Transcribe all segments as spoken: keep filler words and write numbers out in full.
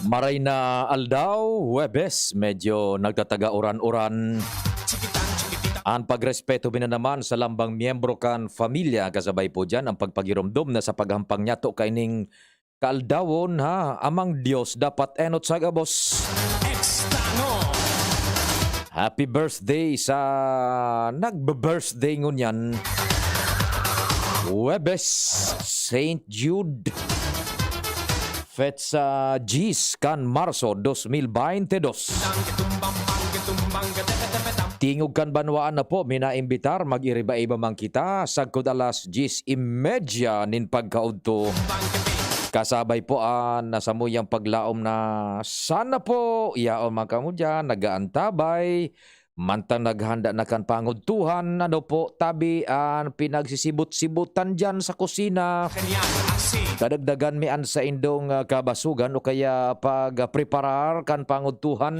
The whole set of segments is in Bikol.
Maray na aldaw, Huwebes, medyo nagtataga uran-uran. An pagrespeto mi na naman sa lambang miyembro kan pamilya, kasabay po diyan ang pagpagiromdom na sa paghampang niyato kaining kaaldawon, ha, Amang Dios dapat enot sa gabos. Happy birthday sa nagbe-birthday ngunyan. Huwebes, Saint Jude. Petsa diyes kan Marso dos mil baynte dos. Tingog kan banwaan na po, minaimbitar, mag-iriba-iba man kita, sagkod alas diyes y media nin pagkaudto. Kasabay po an samuyang paglaom na sana po, yaon man kamo diyan, nag-aantabay, mantang naghanda na kan pangudtuhan, ano po, tabi an pinagsisibot-sibotan diyan sa kusina. Kadagdagan mi an saindong, ah, kabasogan o kaya pagpreparar kan pangudtuhan.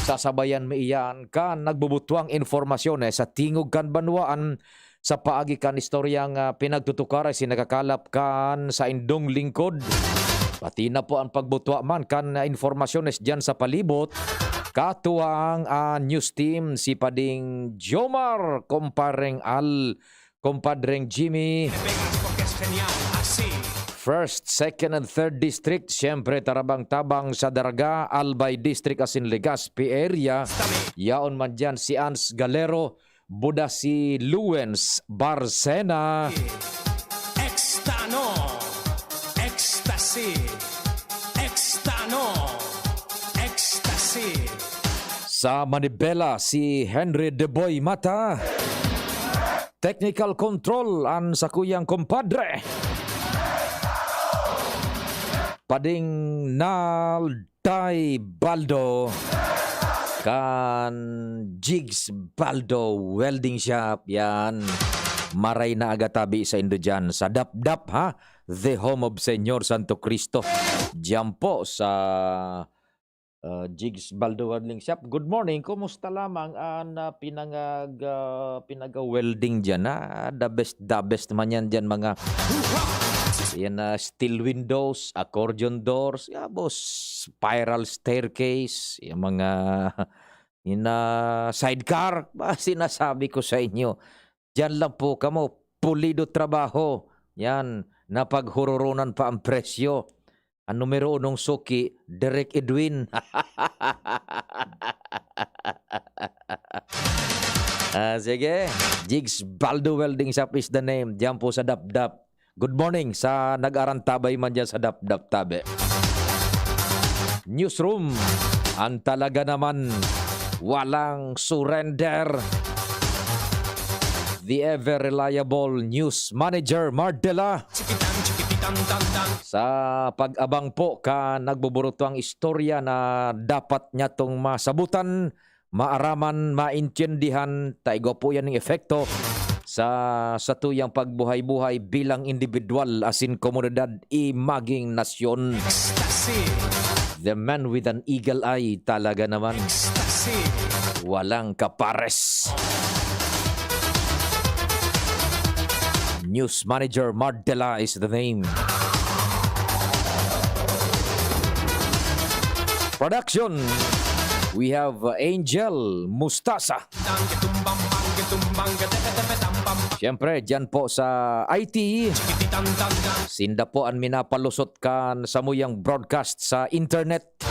Sasabayan mi iyan kan nagbubutwang impormasyon, eh, sa tingog kan banwaan sa paagi kan istoryang, ah, pinagtutukar asin nakakalap kan saindong lingkod. Pati na po ang pagbutwa man kan, ah, impormasyones diyan sa palibot. Katuwang an news team, si Pading Jomar, Kompadreng Al, Kompadreng Jimmy. First, second, and third district, siyempre, tarabang-tabang sa Daraga, Albay District, asin Legazpi area. Yaon man diyan si Ans Galero, buda si Luens Barcena. Extano, ecstasy, extano, ecstasy. Sa Manibela, si Henry De Boy Mata. Technical control an sakuyang kompadre. Pading Nalday Baldo kan Jigs Baldo Welding Shop. Yan. Maray na aga tabi saindo diyan sa Dapdap, ha? The home of Señor Santo Cristo. Diyan po sa, ah, Jigs Baldo Welding Shop. Good morning. Kumusta lamang an, ah, pinangag-, ah, pinaga-welding diyan, ha? The best, the best man yan diyan, mga, yan, ah, steel windows, accordion doors, yabos, spiral staircase, yung mga, yung, ah, sidecar. Ba, sinasabi ko sa inyo, diyan lang po kamo, pulido trabaho. Yan, napaghuroronan pa ang presyo. Ang numero unong suki, Direk Edwin. Ah, sige. Jigs Baldo Welding Shop is the name. Diyan po sa Dapdap. Good morning sa nag-arantabay man diyan sa Dapdap, tabi. Newsroom, ang talaga naman walang surrender. The ever reliable news manager, Mardela. Sa pag-abang po kan nagbuburutwang istorya na dapat nyatong masabutan, maaraman, maintindihan, ta igwa po yan ning epekto sa satuyang pagbuhay-buhay bilang indibidwal asin komunidad, i maging nasyon. Ecstasy. The man with an eagle eye, talaga naman. Ecstasy. Walang kapares. News Manager Mardela is the name. Production, we have, uh, Angel Mustasa. Siyempre, dyan po sa I T, sinda po an minapalusot kan samuyang broadcast sa internet.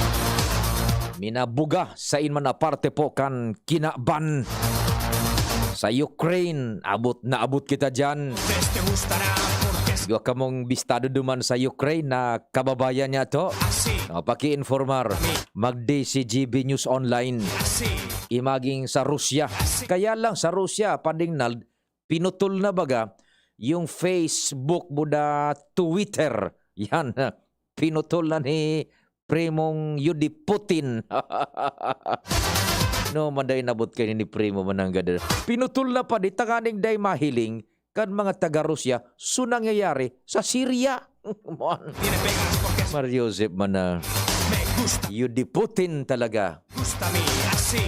Minabuga sa inman na parte po kan kinaban sa Ukraine. Abot na abot kita dyan. Igwa kamong bistado duman sa Ukraine na kababayan niyato. O, paki-informar. Mag-D C G B News Online. Imaging sa Rusya. Kaya lang sa Rusya, padingnal, pinutol na baga yung Facebook, buda Twitter. Yan, pinutol na ni Primong Yudi Putin. No, manday nabot kayo ni Primo mananggad. Pinutol na pa, di tanganing day mahiling kan mga taga Rusya, so nangyayari sa Syria. Mon. Mar Joseph man na. Yudi Putin talaga. Gusta mi así,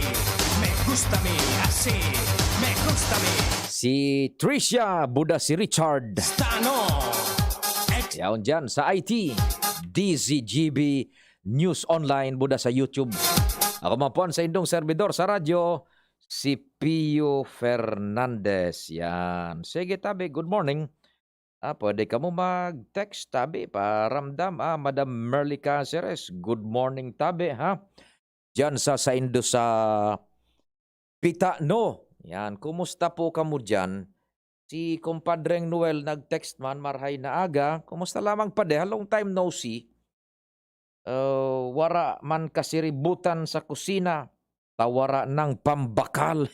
me gusta mi así, me gusta mi. Si Tricia, buda si Richard. Tano! Yaon dyan sa I T, D Z G B News Online, buda sa YouTube. Ako man po ang saindong servidor sa radyo, si Pio Fernandez. Yan. Sige, tabi, good morning. Ah, pwede kamo mag-text, tabi, paramdam. Ah, Madam Merly Caceres, good morning, tabi, ha? Diyan sa saindo sa Pitano. Yan, kumusta po kamo diyan? Si Compadreng Noel nag-text man, marhay na aga. Kumusta lamang, padi? Ha, long time no see. Ah, wara man kasiributan sa kusina, ta wara nang pambakal.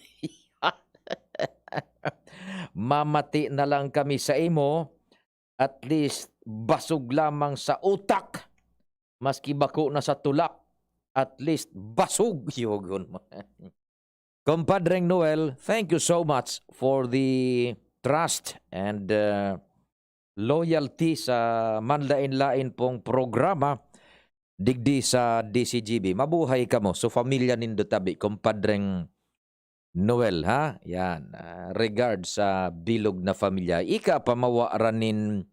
Mamati na lang kami sa imo. At least, basog lamang sa utak. Maski bako na sa tulak, at least, basog. Yogon mo. Compadreng Noel, thank you so much for the trust and, uh, loyalty sa manlain-lain pong programa digdi sa D C G B. Mabuhay kamo. So, familya nindo tabi, Compadreng Noel, ha? Yan, ah, regard sa bilog na familya. Ika pa mawaran nin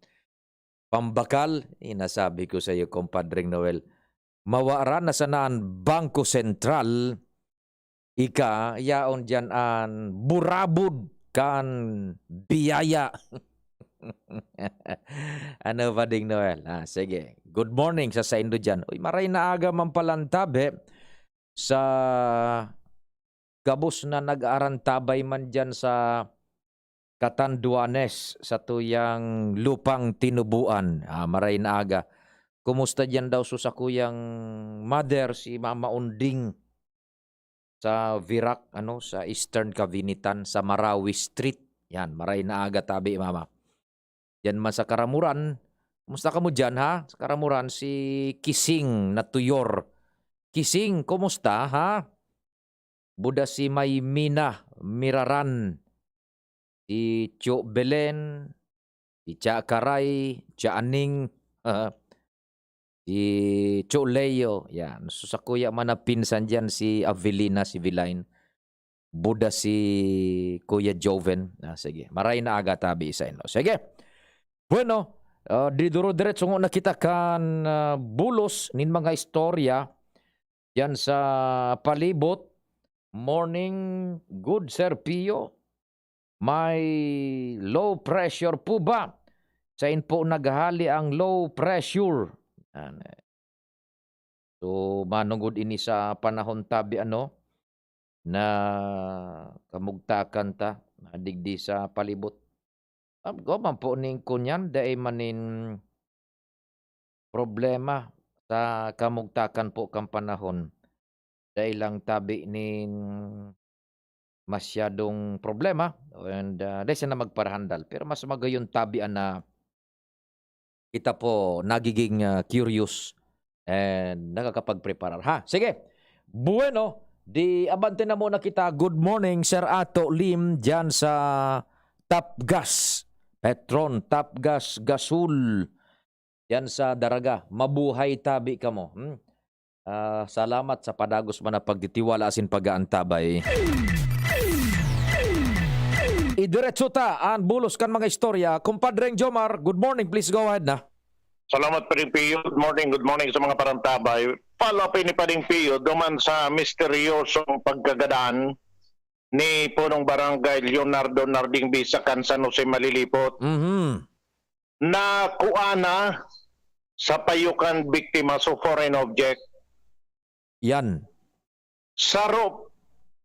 pambakal? Eh, nasabi ko sa'yo, Compadreng Noel, mawaran na sana an Bangko Sentral, ika, yaon diyan an burabod kan biyaya. Ano, Pading Noel? Ah, sige. Good morning sa saindo diyan. Uy, maray na aga man palan tabi sa gabos na nag-aarantabay man diyan sa Catanduanes, sa tuyang lupang tinubuan. Ah, maray na aga. Kumusta diyan daw so sakuyang mother, si Mama Unding, sa Virac, ano, sa Eastern Cavinitan, sa Marawi Street. Yan, maray na aga tabi, Mama. Diyan man sa Karamuran. Kumusta kamo diyan, ha? Sa Karamuran, si Kising Natuyor. Kising, kumusta, ha? Buda si Maymina Miraran, si Tio Belen, si Tia Karay, Tia Aning, si Tio Leo, yan. So, sa kuya man na pinsan diyan, si Avelina, si Vilain. Buda si Kuya Joven. Ah, sige. Maray na aga tabi sa inyo. Sige. Bueno, ah, diduro-diretso na kita kan, ah, bulos nin mga istorya diyan sa palibot. Morning, good Sir Pio. May low pressure po ba? Sain po naghali ang low pressure? Yan, eh. So, manongod ini sa panahon tabi, ano, na kamugtakan ta, na digdi sa palibot. Ah, gwa man po ning kunyan, dai man nin problema sa kamugtakan po kan panahon. Dai lang tabi nin masyadong problema and, ah, dai sana magparahandal. Pero mas magayon tabi na kita po nagiging, ah, curious and nakakapagpreparar, ha? Sige. Bueno, di abante na muna kita. Good morning, Sir Ato Lim, diyan sa Tapgas, Petron, Tapgas, Gasol, diyan sa Daraga. Mabuhay tabi kamo, hmm? Ah, salamat sa padagos man na pagtitiwala asin pag-aantabay. Idiretso ta an bulos kan mga istorya. Kumpadreng Jomar, good morning. Please go ahead na. Salamat, Pading Pio. Good morning, good morning sa mga parantabay. Follow up ni Pading Pio duman sa misteryosong pagkagadan ni Punong Barangay Leonardo Narding Bisakan, San Jose, Malilipot. Mhm. Na kuana sa payo kan biktima, so foreign object. Yan. Saro,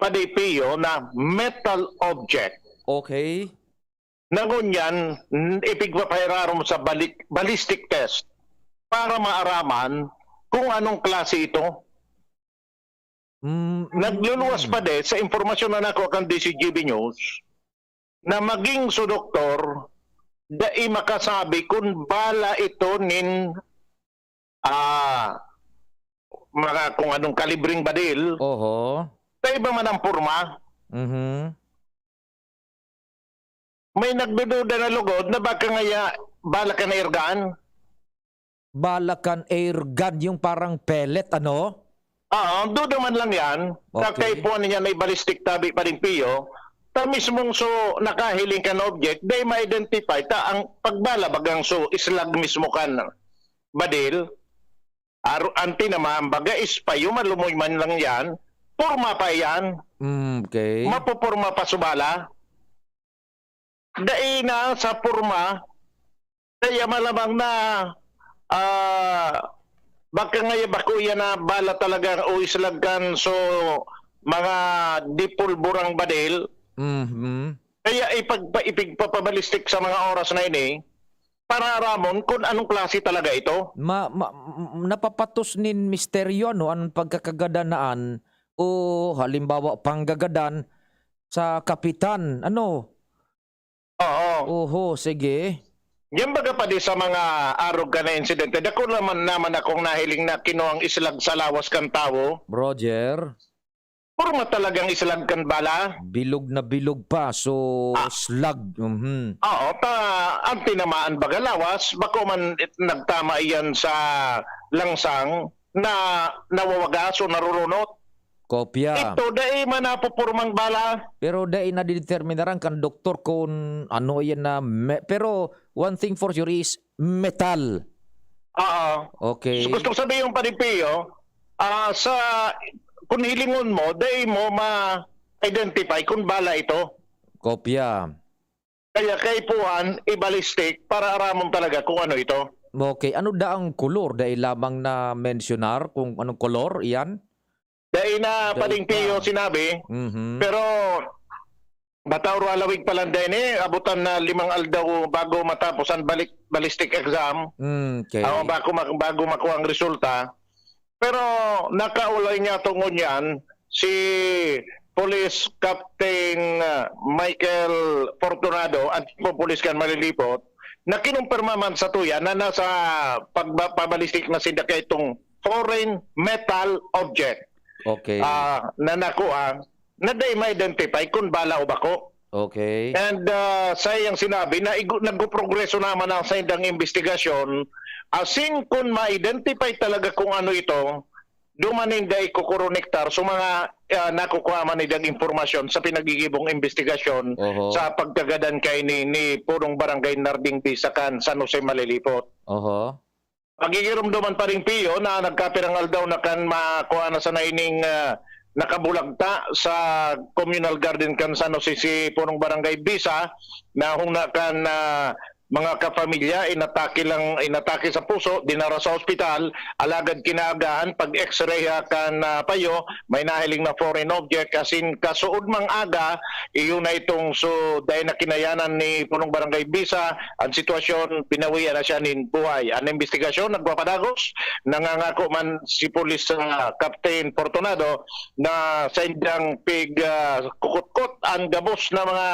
Pading Pio, na metal object. Okay. Na ngunyan, n-, ipigpapairarom sa balik-, ballistic test para maaraman kung anong klase ito. Mm, mm, Nagluluwas mm. pa de sa impormasyon na nakuha kan D Z G B News na maging so doktor, dai makasabi kung bala ito nin, ah, mga kung anong kalibreng badil. Oho. Sa iba man ang porma. Mhm. May nagdududa na lugod na baka ngaya bala kan air gun. Bala kan air gun, yung parang pellet, ano? Oo, duda man lang yan. Okay. Kakaipuhan niya na ballistic tabi, Pading Pio, Ta mismong so nakahiling kan object, dai ma-identify ta ang pagbala bagang so islag mismo kan badil, aro, ang tinamaan baga is payo, malumoy man lang yan, porma pa yan. Mm, okay. Mapoporma pa so bala. Dai na sa porma, kaya malamang na, ah, baka nga bako yan na bala talaga o islag kan so mga dipulburang badil. Mhm. Kaya ipagpa-, ipigpapabalistik sa mga oras na ini para aramon kung anong klase talaga ito. Ma-, ma-, m-, napapatos nin misteryo, ano, an pagkakagadanaan o halimbawa, panggagadan sa kapitan, ano? Oo. Oho, sige. Yan baga pa di sa mga arog ka na insidente, dako naman, naman akong nahiling na kinuhang islag sa lawas kan tawo. Roger. Porma talagang islag kan bala. Bilog na bilog pa, so Ah. slag. Mhm. Oo, ta-, ang tinamaan baga lawas, bako man it-, nagtama iyan sa langsang na nawawagas o narurunot. Kopya. Ito, dai man napopormang bala. Pero dai nadideterminaran kan doktor kun ano iyan na me-, pero one thing for sure is metal. Oo. Okay. So, gusto ko sabihin, Pare Pio, ah, sa, kung hilingon mo, dai mo ma-identify kung bala ito. Kopya. Kaya kaipuhan, i-ballistic para aramon talaga kung ano ito. Okay. Ano da ang kolor? Dai lamang na-mensyonar kung anong kolor iyan? Dai na Dai Pare Pio pa. sinabi, Mhm. pero bataw ro halawig pa lang din eh, abutan na limang aldaw bago matapos ang balik, ballistic exam. Mm, okay. Ah, bago mak-, bago makuha ang resulta. Pero nakaulay niya tungod niyan si Police Captain, ah, Michael Fortunado, ang Chief of Police kan Malilipot, na kinumpirma man sa tuya na nasa pagba-, pabalistik na sinda kay itong foreign metal object, Okay. ah, na nakuha, na dai ma-identify kung bala o bako. Okay. And, ah, sa iyang sinabi na igu-, nagpoprogreso naman ang saindang investigasyon, asin kun ma-identify talaga kung ano ito, duman ninda ikukoronektar sa mga, ah, nakukuha man nindang impormasyon sa pinagigibong investigasyon Oho. sa pagkagadan kay ni, ni punong barangay Narding Bisa kan San Jose, Malilipot. Oho. Magigiromdoman pa rin, Pio, na nagkapirang aldaw na kan makuha na sana ining, ah, nakabulagta sa communal garden kan San Jose si punong barangay Bisa, na huna kan, ah, mga kapamilya, inatake lang, inatake sa puso, dinara sa ospital, alagad kinaagahan, pag-x-ray kan, ah, payo, may nahiling na foreign object, asin kasuod mang aga, iyo na itong so, dai na kinayanan ni punong barangay Bisa, ang sitwasyon, binawian na siya nin buhay. Ang investigasyon nagpapadagos, nangangako man si Pulis, ah, Captain Fortunado na saindang pig, ah, kukutkot ang gabos na mga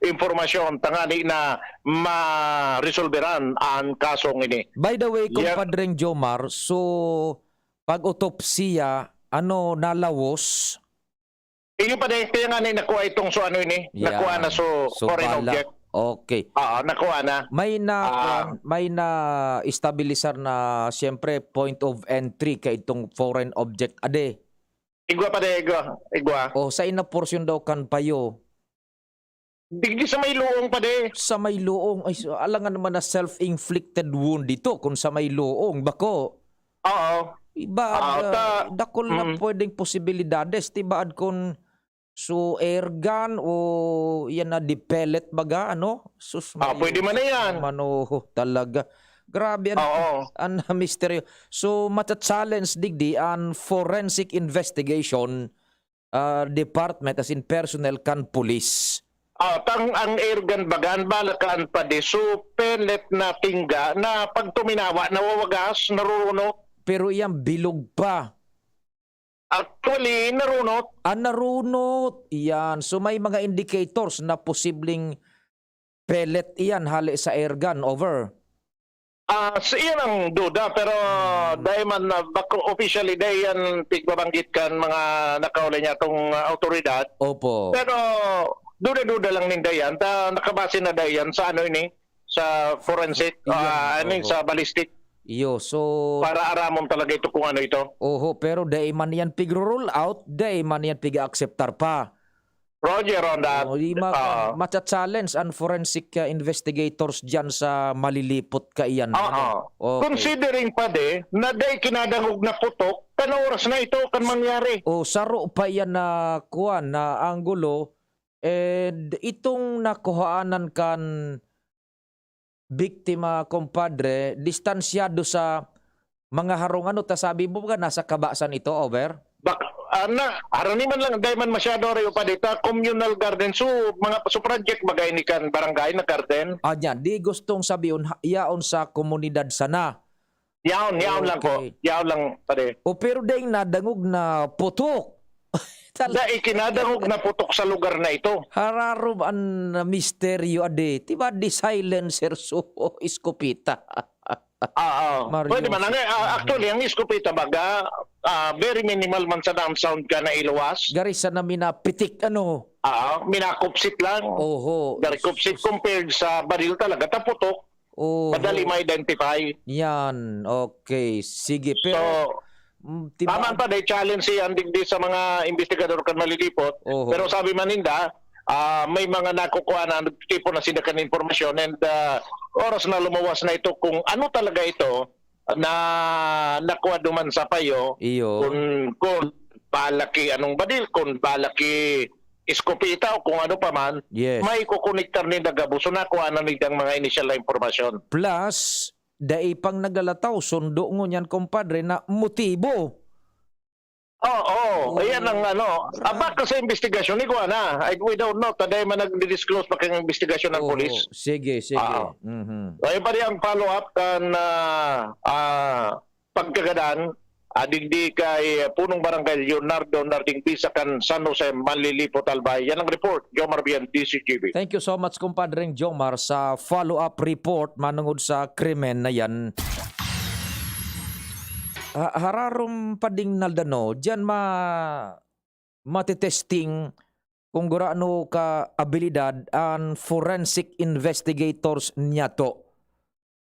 impormasyon tangani na maresolberan ang kasong ini. By the way, Yan. Compadreng Jomar, so pag-otopsiya, ano, nalawos? Iyo pa din, kaya nga ni nakuha itong so ano ini, nakuha na Yan. so So, foreign bala. object. Okay. Oo, nakuha na. May na, Ah. kuwan, may na-estabilisar na, siyempre, point of entry kay itong foreign object, ade. Igwa pa din, igwa, igwa. O, sa ina portion daw kan payo. Digdi sa may luong pa din. Sa may luong, ay, so, alangan naman na self-inflicted wound dito kung sa may luong, bako. Oo. Iba, Oo, ah, ta-, dakul na mm. pwedeng posibilidades, ti baad kun so air gun o yan na di pellet baga, ano? Sus, Ah, Maria, pwede man na yan. Mano, talaga. Grabe, ano, Oo. ang misteryo. So, mata-challenge digdi ang forensic investigation, ah, department, as in personnel, kan pulis. Ah, tang ang air gun baga, ang bala kan padi, so pellet na tingga na pag tuminawa, nawawagas, narurunot. Pero iyan, bilog pa. Actually, narunot. Ah, narunot. Iyan. So, may mga indicators na posibleng pellet iyan hali sa air gun. Over. Ah, sa iyan ang duda, pero Hmm. dahil man na bako officially, dahil yan pigbabanggit kan mga nakaulay niya tong, ah, awtoridad. Opo. Pero duda-duda lang ninda yan. Ta-, nakabase na dahil yan sa ano ini, sa forensic, Iyan, ah, I mean, oho. sa ballistic. Iyo, so Para aramon talaga ito kung ano ito. Oho, pero dai man yan pigro-rule out, dai man yan pig-akseptar pa. Roger on that. Oh, di ma- Ah. Macha-challenge ang forensic uh, investigators dyan sa Malilipot kaiyan. Oo. Ano? Okay. Considering pa de, na dai kinadangog na putok, kan oras na ito, kan mangyari. O saro pa yan na kuan na anggulo, and itong nakuhaanan kan biktima, compadre, distansyado sa mga harong, ano ta sabi mo ba, nasa kabasan ito, over? Bak, ah, na, harani man lang, dai man masyado, Reo Padita, communal garden. So, mga, so project bagay ni kan barangay na garden. Ah, yan. Di gustong sabihin, ha- yaon sa komunidad sana. Yaon, yaon lang po. Okay. Yaon lang, pare. O pero dai nadangog na putok. Tal- Dai kinadangog na putok sa lugar na ito. Hararom an misteryo adi. Di ba di silencer so iskopeta? Ah, ah. Mario. Pwede man. Ang, ah, actually, ang iskopeta baga, ah, very minimal man sa ang sound ka na iluwas. Gari sa namin na pitik, ano? Ah, minakupsit lang. Oho. Very kupsit compared sa baril talaga. Taputok, Oho. madali ma-identify. Yan. Okay. Sige. Pero, So, mm, tiba- Taman pa, may challenge siya ang digdi sa mga investigador kan Malilipot. Oho. Pero sabi man ninda, ah, may mga nakukuha na, nagtipon na sila kan impormasyon and ah, oras na lumuwas na ito kung ano talaga ito na nakuha duman sa payo, Iyo. kung, kung balaki anong badil, kung balaki iskopeta o kung ano pa man, Yes. may kukonektar ninda gabos. So, nakuha na nindang mga initial na impormasyon. Plus, dai pang naglalataw, sundo ngunyan, compadre, na motibo. Oo, Oo. Ayan ang ano. Abak ka sa investigasyon, ikuha na. I, we don't know. Taday man nag-disclose pa kayong investigasyon ng Oo, polis. Sige, sige. Ah. Mhm. Ayun pa rin ang follow-up kan ah, ah, pagkagadan, ah, digdi kay Punong Barangay Leonardo Narding Bisa kan San Jose, Manlilipot, Albay. Yan ang report. Jomar Bien, D C G B. Thank you so much, compadre Jomar, sa follow-up report manungod sa krimen na yan. Ha- hararom pa ding naldano, dyan ma matitesting kung gurano ka abilidad an forensic investigators niyato.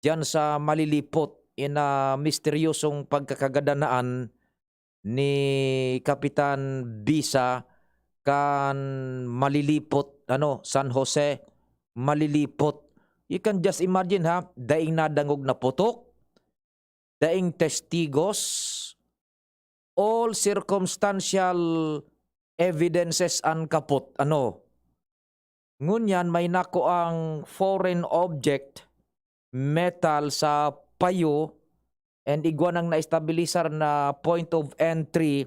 Diyan sa Malilipot, ina misteryosong pagkakagadanaan ni Kapitan Bisa kan Malilipot, ano, San Jose, Malilipot. You can just imagine, ha, daing nadangog na putok, daing testigos, all circumstantial evidences an kapot, ano. Ngunyan, may nakuang foreign object, metal sa payo, and igwa nang naestabilisar na point of entry,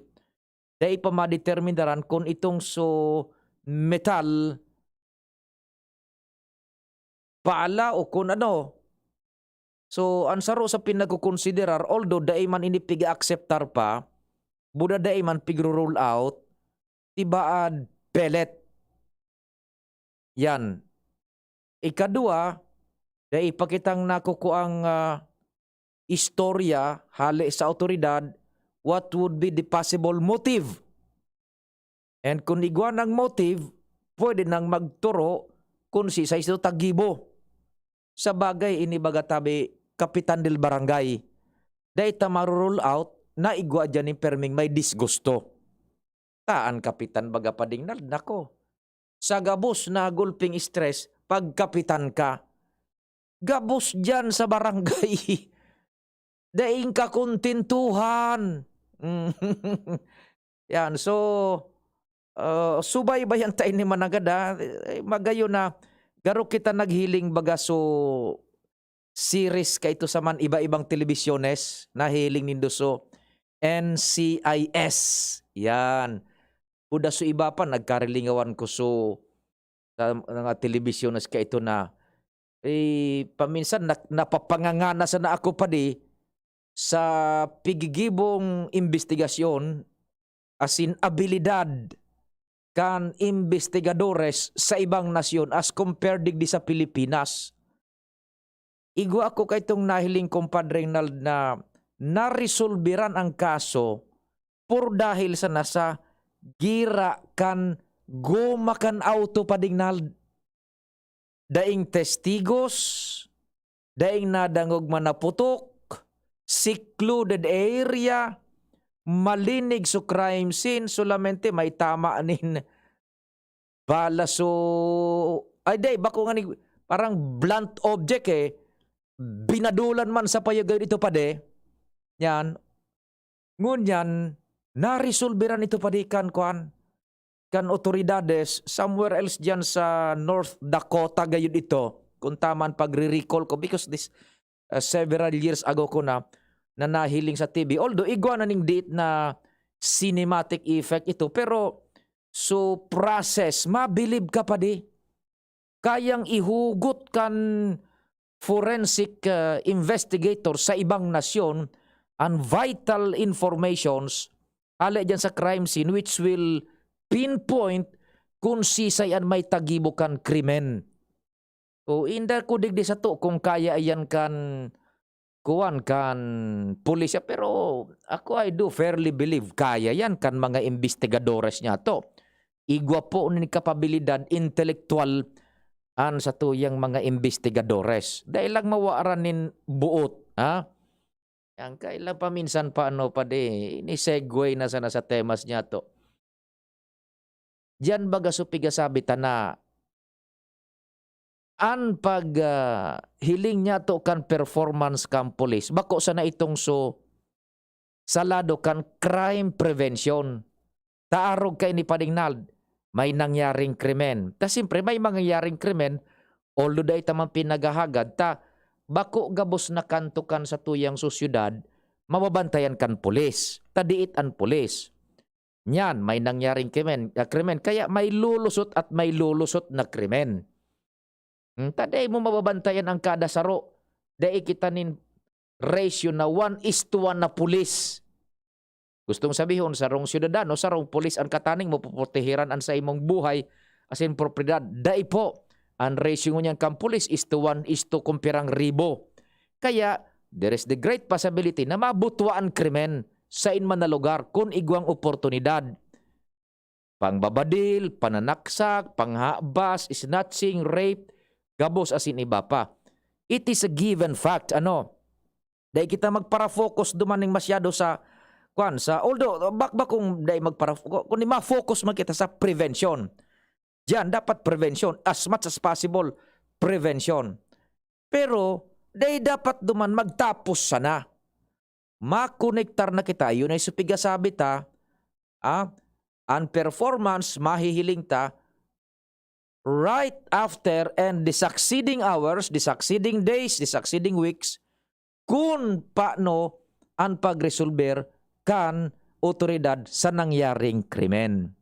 dai pa madeterminaran kung itong so metal pala o kung ano. So, ang saro sa pinagkukonsiderar, although dai man ini pig-akseptar pa, buda dai man pigro-rule out, tibaad pellet. Yan. Ikadua, dai pa kitang nakukuang ah, istorya hale sa awtoridad, what would be the possible motive? And kung igwa nang motive, pwede nang magturo kung si saiso tagibo. Sa bagay, ini baga tabi, Kapitan del Barangay. Dai ta marurule out na igwa dyan ni perming may disgusto. Taan kapitan baga padingnal, nako. Sa gabos na gulping stress, pag kapitan ka, gabos dyan sa barangay. Daing kakontentuhan. Yan, so, uh, subaybayan tayo ni Managad, ha? Eh, magayon na, garo kita naghiling baga so series kaito sa man iba-ibang telebisyones, nahiling nindo so N C I S. Yan. Buda so iba pa, nagkarilingawan ko so sa mga telebisyones kaito na, eh, paminsan na, napapangangana sana ako pa di sa pigigibong imbestigasyon asin abilidad kan imbestigadores sa ibang nasyon as compared digdi sa Pilipinas. Igwa ako kaitong nahiling, Compadre Ronald, na naresolbiran ang kaso por dahil sana sa gira kan goma kan auto, Padre Ronald. Daing testigos, daing nadangog man na putok, secluded area, malinig so crime scene, solamente may tama nin Balaso, ay, di, bako nga ni, parang blunt object, eh. Binadulan man sa payagay dito, padi. Yan. Ngunyan, naresolberan ito, padi, kan, kuan, kan otoridades, somewhere else dyan sa North Dakota, gayud ito. Kung tama an pagre-recall ko, because this, uh, several years ago ko na, na nahiling sa T V. Although, igwa na ning diit na cinematic effect ito, pero, so, process, mabilib ka, padi. Kayang ihugot kan forensic, uh, investigator sa ibang nasyon an vital informations hale diyan sa crime scene, which will pinpoint kung sisay an may tagibo kan krimen. O, inda ko digdi sato kung kaya iyan kan, kuwan, kan pulisya, pero ako, I do fairly believe kaya yan kan mga imbestigadores niyato. Igwa po nin kapabilidad intelektuwal an satuyang mga imbestigadores. Dai lang mawaran nin buot, ha? Yan, kailan paminsan pa, ano, padi, ini-segue na sana sa temas niyato. Diyan baga so pigasabi ta na an pag, ah, hiling niyato kan performance kan pulis, bako sana itong so sa lado kan crime prevention. Ta arog kaini, Pading Nald, may nangyaring krimen. Ta siyempre, may mangyayaring krimen, although dai ta man pinaghahagad, ta bako gabos na kanto kan satuyang sosyedad, mababantayan kan pulis. Ta diit an pulis. Nyan, may nangyaring krimen, ah, krimen. Kaya may lulusot at may lulusot na krimen. Hmm, ta dai mo mababantayan ang kada saro. Dai kita nin ratio na one is to one na pulis. Gustong sabihon, sarong syudadano, sarong pulis an kataning mo, poproteheran an saimong buhay asin propiedad. Dai po. An ratio ngunyan kan pulis is to one is to kung pirang ribo. Kaya, there is the great possibility na mabutwa an krimen sain man na lugar kun igwang oportunidad. Pangbabadil, pananaksak, panghabas, snatching, rape, gabos asin iba pa. It is a given fact, ano? Dai kita magpara-focus duman ning masyado sa, kwan, sa, although, bak-, bakong dai magpara-, kundi ma-focus man kita sa prevention. Diyan, dapat prevention. As much as possible, prevention. Pero, dai dapat duman magtapos sana. Makonektar na kita. Yun ay supig sabi ta, ah, an performance, mahihiling ta, right after and the succeeding hours, the succeeding days, the succeeding weeks, kun paano an pagresolber kan otoridad sa nangyaring krimen.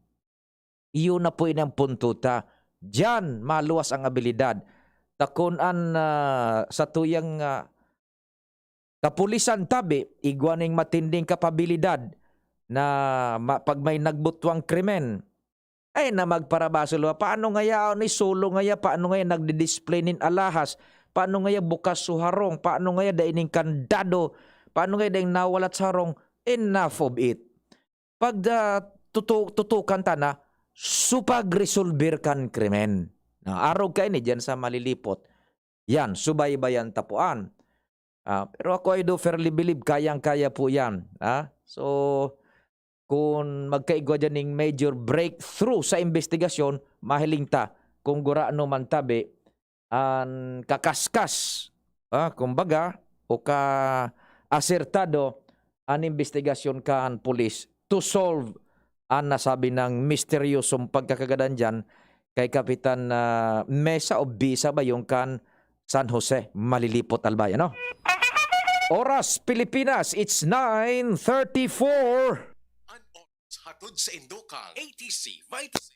Iyo na po ini ang punto ta. Diyan maluwas ang abilidad. Ta kun an, ah, satuyang, ah, kapulisan tabi, igwa ning matinding kapabilidad na ma-, pag may nagbutwang krimen, ay na magparabasol ba? Paano ngaya ni solo ngaya? Paano ngaya nagdi-display nin alahas? Paano ngaya bukas so harong? Paano ngaya dai nin kandado? Paano ngaya dai nawalat sa harong? Enough of it. Pag, ah, tutu-, tutukan ta na, so pagresolber kan krimen. Na arog kaini diyan sa Malilipot. Yan, subaybayan ta po an. Ah, pero ako, I do fairly believe, kayang-kaya po yan. Ah? So, kung magkaigwa dyan ning major breakthrough sa investigasyon, mahiling ta kung gurano man tabi an kakaskas, ah, kumbaga, o ka-asertado an investigasyon kan pulis to solve an nasabi nang misteryosong pagkakagadan diyan kay Kapitan, ah, Mesa o Bisa ba yung kan San Jose, Malilipot, Albay, ano? Oras Pilipinas, it's nine thirty-four. An oras hatod sa Indokang A T C Vitasin.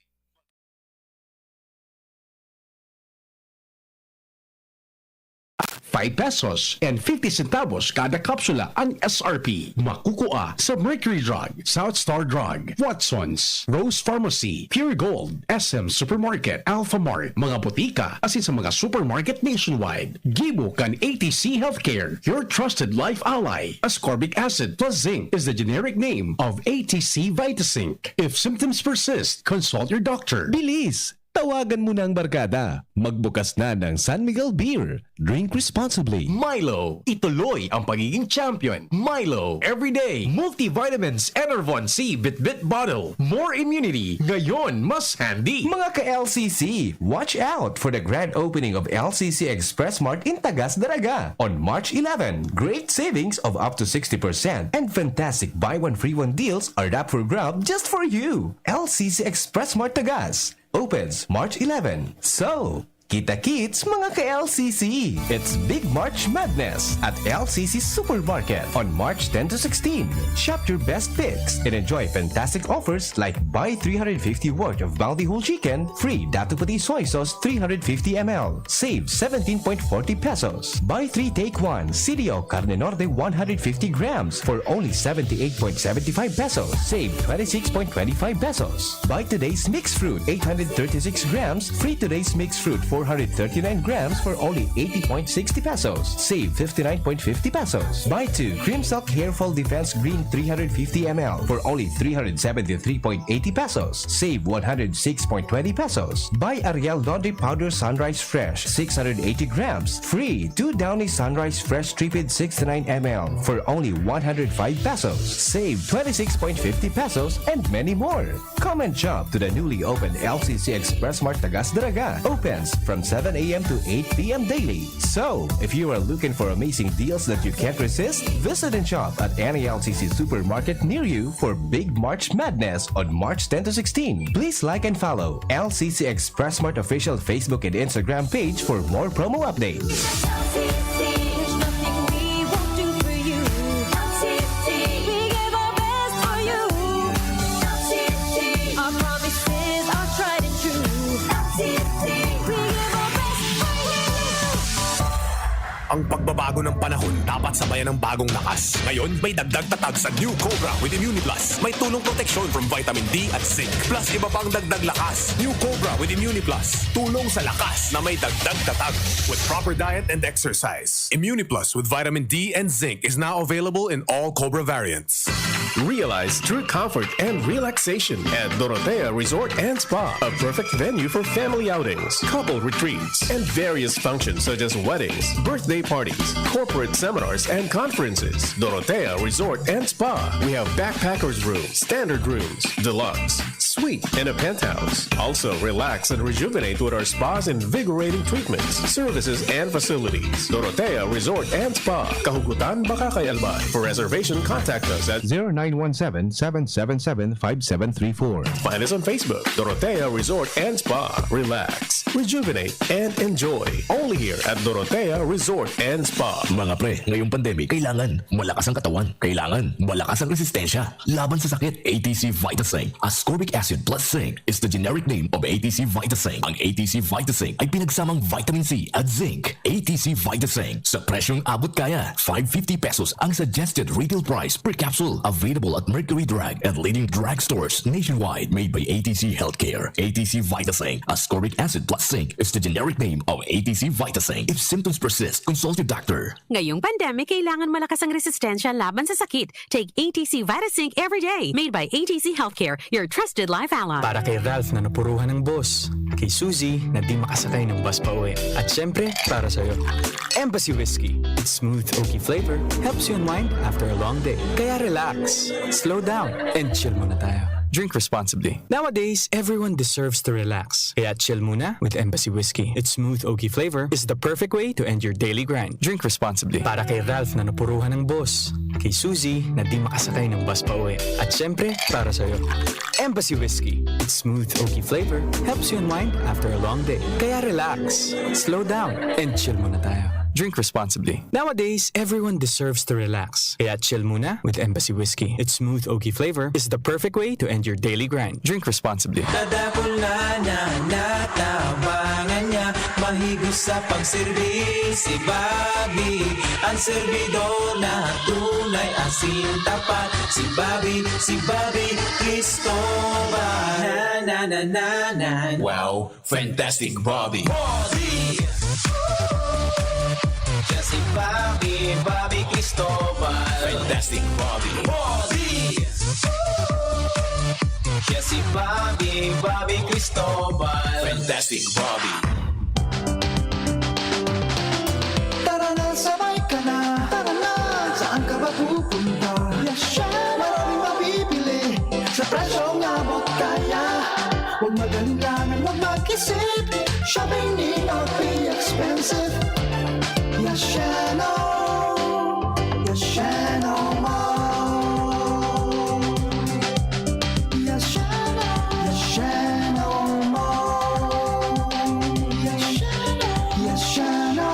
Five pesos and fifty centavos kada kapsula ang S R P. Makukua sa Mercury Drug, South Star Drug, Watson's, Rose Pharmacy, Pure Gold, S M Supermarket, Alpha Mart, mga botika, asin sa mga supermarket nationwide. Gibo kan A T C Healthcare, your trusted life ally. Ascorbic acid plus zinc is the generic name of A T C Vitazinc. If symptoms persist, consult your doctor. Bilis! Tawagan mo na ang barkada. Magbukas na ng San Miguel Beer. Drink responsibly. Milo, ituloy ang pagiging champion. Milo, everyday, multivitamins, Enervon C Bitbit bottle. More immunity, ngayon mas handy. Mga ka-L C C, watch out for the grand opening of L C C Express Mart in Tagas, Daraga on March eleven. Great savings of up to sixty percent and fantastic buy one free one deals are up for grab just for you. L C C Express Mart Tagas opens March eleven. So, kita-kits, mga ka-L C C! It's Big March Madness at L C C Supermarket on March ten to sixteen. Shop your best picks and enjoy fantastic offers like buy three hundred fifty worth of Bounty Whole Chicken, free Dato Puti Soy Sauce three hundred fifty M L, save seventeen point forty pesos. Buy three, take one, C D O Carne Norte one hundred fifty grams for only seventy-eight point seventy-five pesos, save twenty-six point twenty-five pesos. Buy today's mixed fruit eight hundred thirty-six grams, free today's mixed fruit four hundred thirty-nine grams for only eighty point sixty pesos, save fifty-nine point fifty pesos. Buy two, Cream Silk Hair Fall Defense Green three hundred fifty M L for only three hundred seventy-three point eighty pesos, save one hundred six point twenty pesos. Buy Ariel Laundry Powder Sunrise Fresh six hundred eighty grams, free two Downy Sunrise Fresh Tripid sixty-nine M L for only one hundred five pesos, save twenty-six point fifty pesos, and many more. Come and shop to the newly opened L C C Express Mart Tagas Daraga. Opens from seven a m to eight p m daily. So, if you are looking for amazing deals that you can't resist, visit and shop at any L C C supermarket near you for Big March Madness on March ten to sixteen. Please like and follow L C C Express Mart official Facebook and Instagram page for more promo updates. There's nothing we won't do for you. L C C, we give our best for you. L C C, our promises are tried and true. L C C, we give our best for you. Ang pagbabago ng panahon dapat sabayan ng bagong lakas. Ngayon, may dagdag tatag sa New Cobra with Immuniplus. May tulong proteksyon from vitamin D at zinc. Plus iba pang dagdag lakas. New Cobra with Immuniplus. Tulong sa lakas na may dagdag tatag. With proper diet and exercise. Immuniplus with vitamin D and zinc is now available in all Cobra variants. Realize true comfort and relaxation at Dorotea Resort and Spa, a perfect venue for family outings, couple retreats, and various functions such as weddings, birthday parties, corporate seminars, and conferences. Dorotea Resort and Spa. We have backpackers room, standard rooms, deluxe, suite, and a penthouse. Also, relax and rejuvenate with our spas, invigorating treatments, services, and facilities. Dorotea Resort and Spa, Kahugutan, Bacacay, Albay. For reservation, contact us at zero nine one seven, seven seven seven, five seven three four. Find us on Facebook, Dorotea Resort and Spa. Relax, rejuvenate, and enjoy. Only here at Dorotea Resort and Spa. Mga pre, ngayong pandemic, kailangan malakas ang katawan. Kailangan malakas ang resistensya laban sa sakit. A T C Vitasing, ascorbic acid plus zinc, is the generic name of A T C Vitasing. Ang A T C Vitasing ay pinagsamang vitamin C at zinc. A T C Vitasing, sa presyong abot kaya. Five fifty pesos ang suggested retail price per capsule. Available at Mercury Drug and leading drugstores nationwide. Made by A T C Healthcare. A T C Vitasing, ascorbic acid plus zinc, is the generic name of A T C Vitasing. If symptoms persist, consult your doctor. Ngayong pandemic, kailangan malakas ang resistensya laban sa sakit. Take A T C Vitasync every day. Made by A T C Healthcare, your trusted life ally. Para kay Ralph na napuruhan ng boss. Kay Suzy na di makasakay ng bus pa uwi. At syempre, para sa'yo. Embassy Whiskey. Its smooth, oaky flavor helps you unwind after a long day. Kaya relax, slow down, and chill muna tayo. Drink responsibly. Nowadays, everyone deserves to relax. Kaya chill muna with Embassy Whiskey. Its smooth, oaky flavor is the perfect way to end your daily grind. Drink responsibly. Para kay Ralph na napuruhan ng boss. Kay Suzy na di makasakay ng bus pa uwi. At syempre, para sa'yo. Embassy Whiskey. Its smooth, oaky flavor helps you unwind after a long day. Kaya relax, slow down, and chill muna tayo. Drink responsibly. Nowadays, everyone deserves to relax. Kaya chill muna with Embassy Whiskey. Its smooth, oaky flavor is the perfect way to end your daily grind. Drink responsibly. Tadapol na na natabangan niya. Mahigos sa pagserbi si Bobby. Ang serbidor na tunay, asin tapat. Si Bobby, si Bobby Cristobal. Na na na na na. Wow, fantastic Bobby. Bobby. Siya si Bobby, Bobby Cristobal. Fantastic Bobby. Bobby. Siya Si Bobby, Bobby Cristobal. Fantastic Bobby. Tara na, sabay ka na. Tara na, saan ka ba pupunta? Yasha! Maraming mabibili sa presyong abot kaya. Huwag mag-alinlangan, huwag mag-isip. Shopping need not be expensive. Yashano, Yashano Mall. Yashano, Yashano Mall. Yashano, Yashano.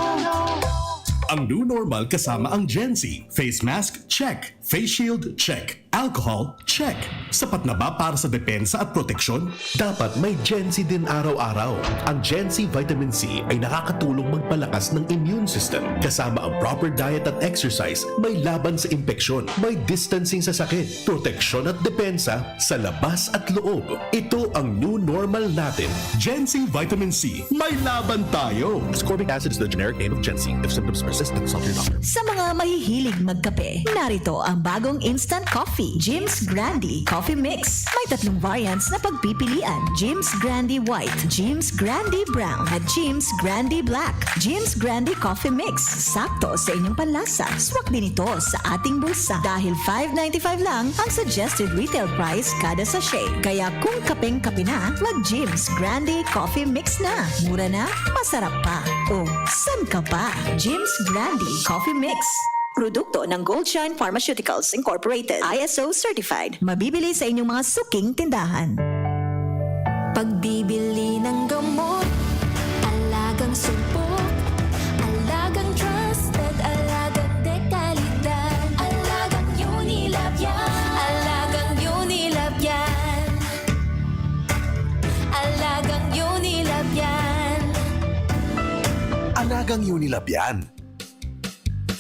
Ang new normal kasama ang Gen Z. Face mask, check. Face shield, check. Alcohol, check. Sapat na ba para sa depensa at proteksyon? Dapat may Gen Z din araw-araw. Ang Gen Z Vitamin C ay nakakatulong magpalakas ng immune system. Kasama ang proper diet at exercise, may laban sa impeksyon, may distancing sa sakit, proteksyon at depensa sa labas at loob. Ito ang new normal natin. Gen Z Vitamin C, may laban tayo! Ascorbic acid is the generic name of Gen Z. If symptoms persist, then consult your doctor. Sa mga mahihilig magkape, narito ang bagong instant coffee, Jim's Grande Coffee Mix. May tatlong variants na pagpipilian, Jim's Grande White, Jim's Grande Brown, at Jim's Grande Black. Jim's Grande Coffee Mix, sakto sa inyong panlasa. Swak din ito sa ating bulsa dahil five ninety-five lang ang suggested retail price kada sachet. Kaya kung kapeng-kape na, mag Jim's Grande Coffee Mix na. Mura na, masarap pa. O, san ka pa? Jim's Grande Coffee Mix. Produkto ng Goldshine Pharmaceuticals Incorporated, I S O certified. Mabibili sa inyong mga suking tindahan. Pagbibili ng gamot, alagang sumpok, alagang trusted, alagang dekalidad, alagang Unilab yan, alagang Unilab yan, alagang Unilab yan. Alagang Unilab yan.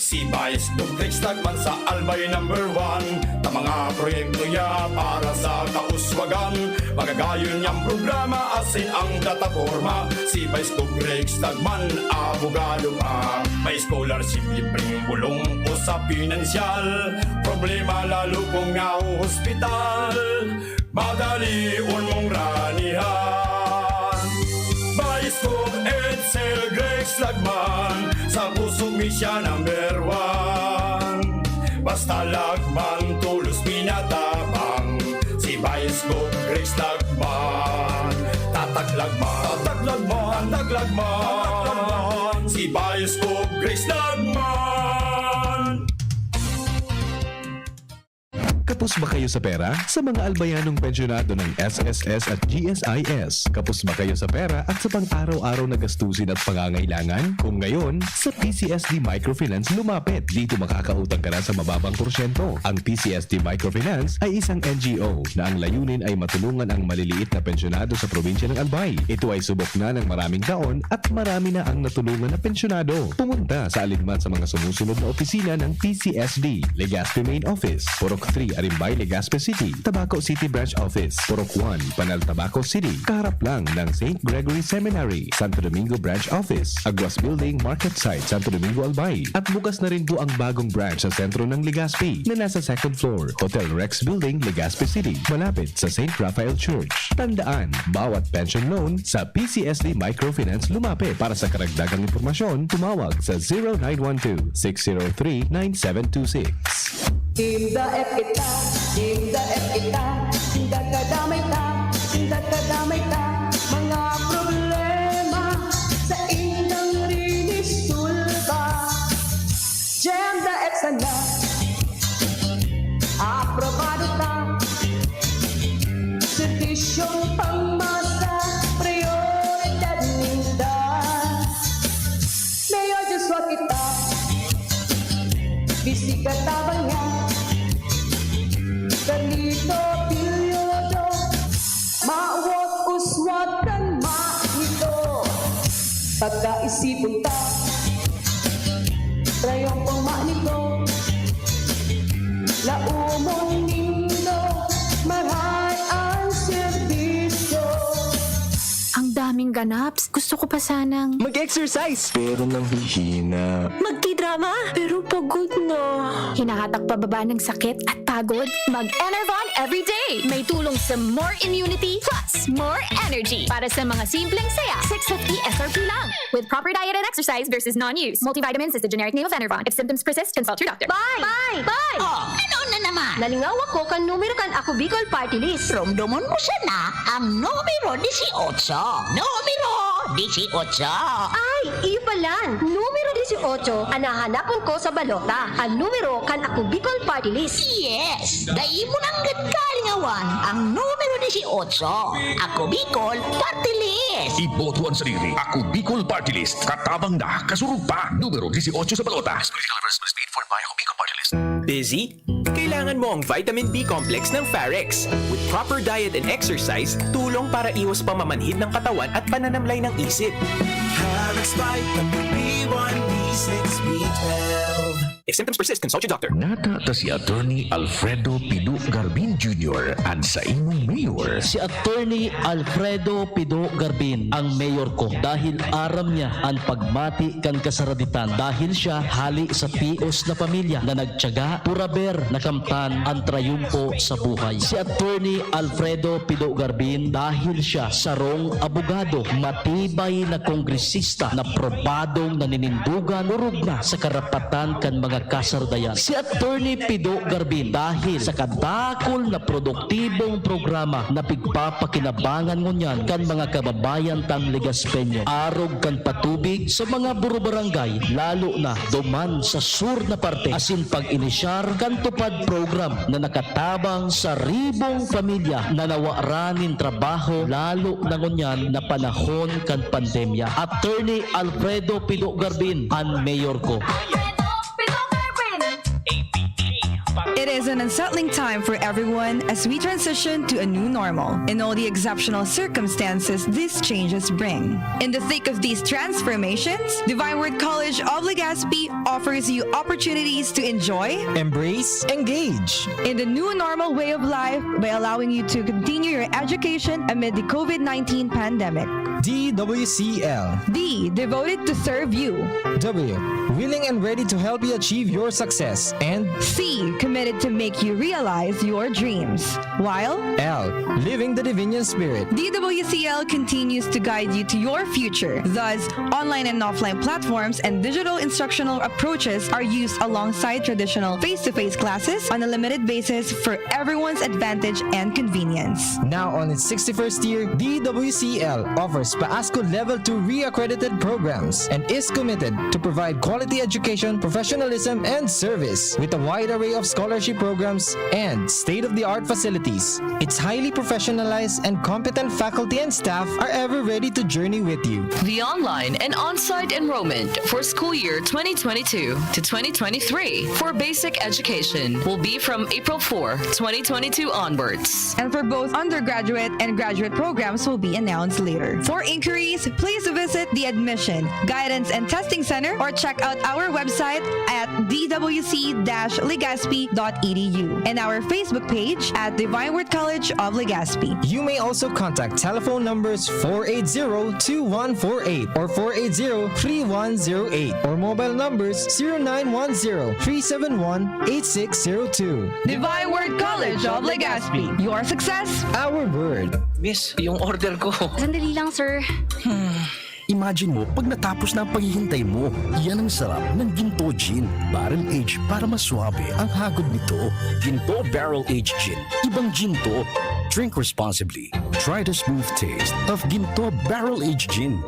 Si Vice Dubrex Tagman sa Albay number one. Na mga proyekto niya para sa kauswagan. Magagayon niyang programa, asin ang plataporma. Si Vice Dubrex Tagman, abogado pa. May scholarship, libreng bulong o sa pinansyal. Problema lalo kung nahuhospital. Madalion mong ranihan. Vice Gov Edsel Grex Lagman, sa pusog mi siya number one. Basta Lagman, tulos pinatabang. Si Vice Gov Grex Lagman. Tatak Lagman, tatak Lagman, tatak Lagman. Si Vice Gov Grex Lagman. Kapos ba kayo sa pera? Sa mga albayanong pensyonado ng S S S at G S I S, kapos ba kayo sa pera at sa pang-araw-araw na gastusin at pangangailangan? Kung ngayon, sa P C S D Microfinance lumapit. Dito makakautang ka na sa mababang porsyento. Ang P C S D Microfinance ay isang N G O na ang layunin ay matulungan ang maliliit na pensyonado sa probinsya ng Albay. Ito ay subok na ng maraming taon at marami na ang natulungan na pensyonado. Pumunta sa alinman sa mga sumusunod na opisina ng P C S D. Legazpi Main Office, Purok three, Arimbay, Legazpi City, Tabaco City Branch Office, Purok one, Panal, Tabaco City, kaharap lang ng Saint Gregory Seminary, Santo Domingo Branch Office, Aguas Building, Market Site, Santo Domingo, Albay. At bukas na rin po ang bagong branch sa sentro ng Legazpi na nasa second floor, Hotel Rex Building, Legazpi City, malapit sa Saint Raphael Church. Tandaan, bawat pension loan sa P C S D Microfinance lumapit. Para sa karagdagang impormasyon, tumawag sa zero nine one two, six zero three, nine seven two six. Tinda F kita, Tinda F kita, tinda kadamay ta, tinda kadamay ta, mga problema sa indang rinisulba. Tinda F sana, aprobado ta, serbisyong pangmasa, prioridad ninda. Mayor Joshua kita, Bisita tabang niya, Carlito Pillodo, mawot uswatan manito. Pagkaisipon ta, prayong pong manito, laumon nindo, maray ang serbisyo. Ang daming ganaps. Gusto ko pa sanang Mag-exercise! Pero nanghihina. Magti-drive. Ama, pero pagod na. Hinahatak pababa ng sakit at pagod? Mag-Enervon everyday! May tulong sa more immunity plus more energy para sa mga simpleng saya. Six fifty S R P lang. With proper diet and exercise versus non-use. Multivitamins is the generic name of Enervon. If symptoms persist, consult your doctor. Bye! Bye! Bye! Oh, ano na naman? Nalingaw ako kan numero kan Ako Bicol Party List. Romdomon mo sana ang numero disiotso. Numero disiotso. Ay, iyo palan! Numero disiotso an hahanapon ko sa balota. An numero kan Ako Bicol Party List. Yes! Dai mo nanggad kalingawan ang numero disiotso. Ako Bicol Party List! Iboto ang sarili. Ako Bicol Party List. Katabang na, kasurog pa. Numero disiotso sa balota. Political advertisements paid for by Ako Bicol Party List. Busy? Kailangan mo ang vitamin B complex ng Farex. With proper diet and exercise, tulong para iwas pamamanhid ng katawan at pananamlay ng isip. Alex Vitamin B one, B six, B twelve. If symptoms persist, consult your doctor. Nata ta si Attorney Alfredo Pido Garbin Junior an saimong mayor. Si Attorney Alfredo Pido Garbin ang mayor ko dahil aram niya an pagmati kan kasaraditan dahil siya hali sa tios na pamilya na nagtiyaga, puraber, nakamtan an trayumpo sa buhay. Si Attorney Alfredo Pido Garbin dahil siya sarong abogado, matibay na kongresista na probadong naninindugan, orog na sa karapatan kan mga kasaradayan. Si Attorney Pido Garbin dahil sa kadakol na produktibong programa na pigpapakinabangan ngunyan kan mga kababayan tang Legaspeño, arog kan patubig sa mga burubarangay, lalo na duman sa sur na parte, asin pag-inisyar kan TUPAD program na nakatabang sa ribong pamilya na nawaran nin trabaho, lalo na ngunyan na panahon kan pandemya. Attorney Alfredo Pido Garbin, an mayor ko. It is an unsettling time for everyone as we transition to a new normal and all the exceptional circumstances these changes bring. In the thick of these transformations, Divine Word College of Legazpi offers you opportunities to enjoy, embrace, engage in the new normal way of life by allowing you to continue your education amid the COVID nineteen pandemic. D W C L. D, devoted to serve you. W, willing and ready to help you achieve your success. And C, committed to make you realize your dreams. While L, living the Divinian Spirit. D W C L continues to guide you to your future. Thus, online and offline platforms and digital instructional approaches are used alongside traditional face-to-face classes on a limited basis for everyone's advantage and convenience. Now on its sixty-first year, D W C L offers PAASCU Level two re-accredited programs and is committed to provide quality education, professionalism, and service with a wide array of scholarship programs and state-of-the-art facilities. Its highly professionalized and competent faculty and staff are ever ready to journey with you. The online and on-site enrollment for school year twenty twenty-two to twenty twenty-three for basic education will be from April four, twenty twenty-two onwards. And for both undergraduate and graduate programs will be announced later. For inquiries, please visit the Admission, Guidance and Testing Center or check out our website at d w c dash legazpi dot e d u and our Facebook page at Divine Word College of Legazpi. You may also contact telephone numbers four eight zero two one four eight or four eight zero three one zero eight or mobile numbers zero nine one zero three seven one eight six zero two. Divine Word College of Legazpi. Your success, Our word. Miss, yung order ko. Sandali lang, sir. Imagine mo, pag natapos na ang paghihintay mo, yan ang sarap ng Ginto Gin. Barrel Age para mas suabe ang hagod nito. Ginto Barrel Age Gin. Ibang Ginto. Drink responsibly. Try the smooth taste of Ginto Barrel Age Gin.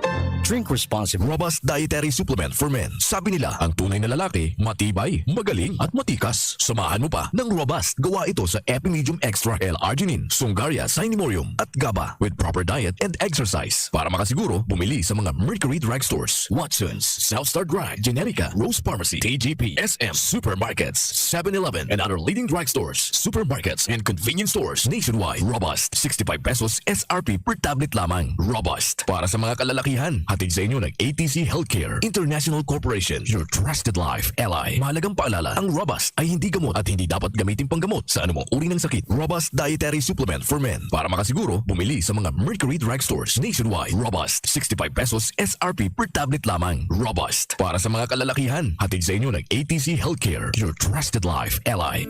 Drink responsibly. Robust Dietary Supplement for Men. Sabi nila, ang tunay na lalaki, matibay, magaling, at matikas. Samahan mo pa ng Robust. Gawa ito sa Epimedium Extra, L-arginine, Sungaria, Cinemorium, at GABA with proper diet and exercise. Para makasiguro, bumili sa mga Mercury Drugstores, Watson's, South Star Drug, Generica, Rose Pharmacy, T G P, S M, supermarkets, seven eleven, and other leading drugstores, supermarkets, and convenience stores nationwide. Robust, sixty-five pesos S R P per tablet lamang. Robust, para sa mga kalalakihan. Hatid sa inyo ng A T C Healthcare International Corporation, your trusted life ally. Mahalagang paalala, ang Robust ay hindi gamot at hindi dapat gamitin panggamot sa anumang uri ng sakit. Robust Dietary Supplement for Men. Para makasiguro, bumili sa mga Mercury Drugstores nationwide. Robust, sixty-five pesos S R P per tablet lamang. Robust, para sa mga kalalakihan. Hatid sa inyo ng A T C Healthcare, your trusted life ally.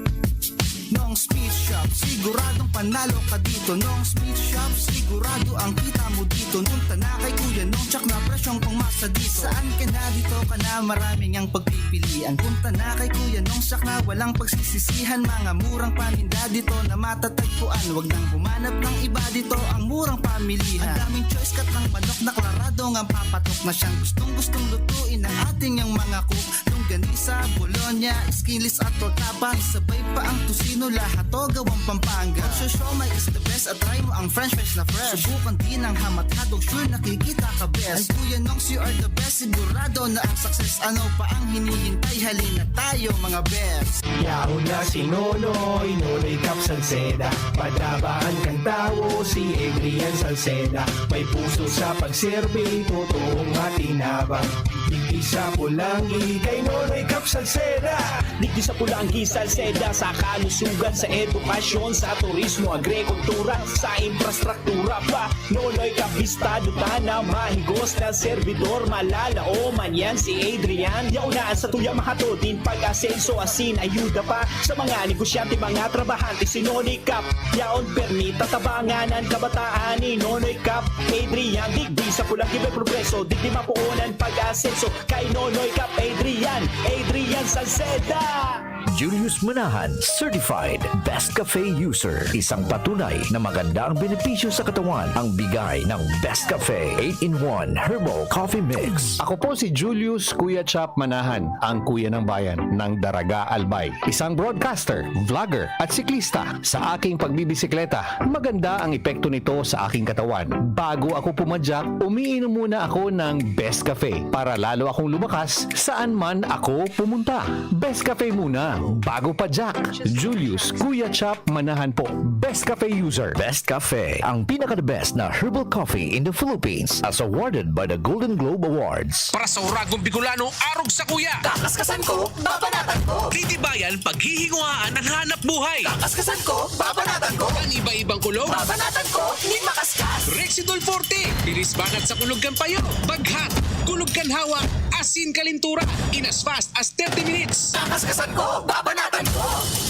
Nong's Meat Shop, siguradong panalo ka dito. Nong's Meat Shop, sigurado ang kita mo dito. Punta na kay Kuya Nong, tsak na presyong pangmasa dito. Saan ka na, dito ka na, maraming ang pagpipilian. Punta na kay Kuya Nong, tsak na walang pagsisisihan. Mga murang paninda dito na matatagpuan. Wag nang humanap ng iba, dito ang murang pamilihan. Ang daming choice, cut ng manok na klaradong ang papatok na siyang gustong-gustong lutuin ng ating yang mga cook. Longganisa, bologna, skinless at tortapa. Sabay pa ang tocino, lahat to gawang Pampanga. Ang siomai is the best at try mo ang french fries na fresh. Subukan din ang hamat-hotdog, sure nakikita ka best. Ang Kuya Nongs, you are the best, sigurado na ang success. Ano pa ang hinihintay? Halina tayo, mga best. Yaon na si Nonoy, Nonoy Cap Salceda. Padabaan kan tawo, si Adrian Salceda. May puso sa pagserbi, totoong matinabang. Digdi sa Polangui, kay Nonoy Cap Salceda. Digdi sa Polangui, Salceda, sa kalusugan, sa edukasyon, sa turismo, agrikultura, sa infrastruktura pa. Nonoy Cap, bistado ta na mahigos na serbidor, malalaoman yan si Adrian. Yaon na an satuyang mahatod nin pag-asenso, asin ayuda pa sa mga negosyante, mga trabahante, si Nonoy Cap. Yaon permi tatabangan an kabataan ni Nonoy Cap Adrian. Digdi sa Polangui may progreso, digdi mapoon an pag-asenso kay Nonoy Cap Adrian, Adrian Salceda. Julius Manahan, certified Best Cafe user. Isang patunay na maganda ang benepisyo sa katawan ang bigay ng Best Cafe eight in one Herbal Coffee Mix. Ako po si Julius Kuya Chap Manahan, ang kuya ng bayan ng Daraga, Albay. Isang broadcaster, vlogger, at siklista. Sa aking pagbibisikleta, maganda ang epekto nito sa aking katawan. Bago ako pumadyak, umiinom muna ako ng Best Cafe para lalo akong lumakas saan man ako pumunta. Best Cafe muna, bago padyak. Julius Kuya Chap Manahan po. Best Cafe user. Best Cafe, ang pinaka-the best na herbal coffee in the Philippines, as awarded by the Golden Globe Awards. Para sa Uragong Bicolano, arog sa kuya. Kakaskasan ko, babanatan ko. Titibayan, paghihinguhaan ang hanap buhay. Kakaskasan ko, babanatan ko. Ang iba-ibang kulog. Babanatan ko, nin makaskas. Rexidol Forte, bilis banat sa kulog kan payo. Baghat, kulog kan hawak, asin kalintura. In as fast as thirty minutes. Kakaskasan ko, babanatan ko.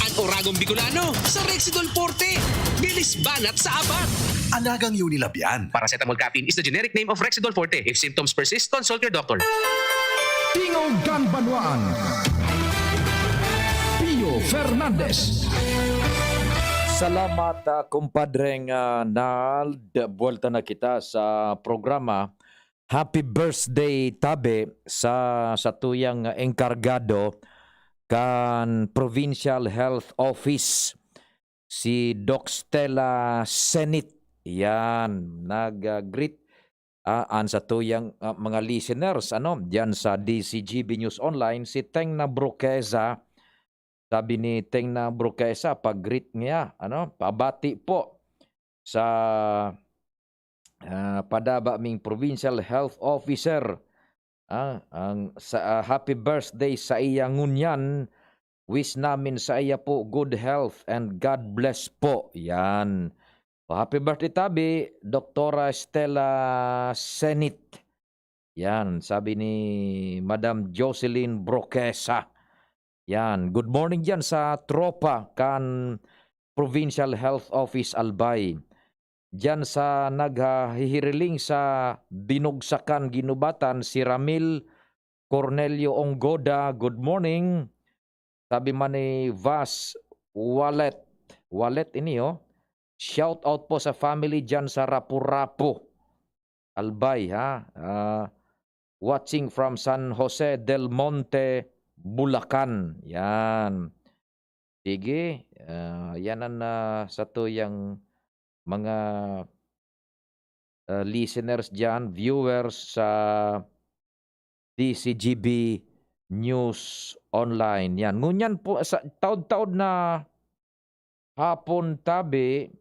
Ang Uragong Bicolano sa Rexidol Forte. Bilis banat sa abat. Alagang Unilab yan. Paracetamol caffeine is the generic name of Rexidol Forte. If symptoms persist, consult your doctor. Tingog kan Banwaan. Pio Fernandez. Salamat, ah, kumpadreng, ah, Nald. Buwelta na kita sa programa. Happy birthday, tabi, sa satuyang engkargado kan Provincial Health Office, si Doc Stella Senit. Yan, nag, ah, greet, ah, an satuyang, ah, mga listeners, ano, diyan sa D C G B News Online, si Tengna Broqueza. Sabi ni Tengna Broqueza, pag-greet niya, ano, pabati po sa, ah, padaba ming Provincial Health Officer. Ah, ang sa, ah, happy birthday saiya ngunyan. Wish namin saiya po good health and God bless po. Yan. O, happy birthday, tabi, Doktora Stella Senit. Yan, sabi ni Madam Jocelyn Broquesa. Yan, good morning diyan sa tropa kan Provincial Health Office Albay. Diyan sa naghahihiriling sa Binugsakan, Guinobatan, si Ramil Cornelio Onggoda, good morning. Sabi man ni Vas Wallet, Wallet ini, oh. Shout out po sa family diyan sa Rapu-Rapu, Albay, ha? Ah, watching from San Jose del Monte, Bulacan. Yan. Sige, ah, yan ang, ah, satuyang mga, ah, listeners diyan, viewers sa D C G B News Online. Yan. Ngunyan po, sa taod-taod na hapon, tabi,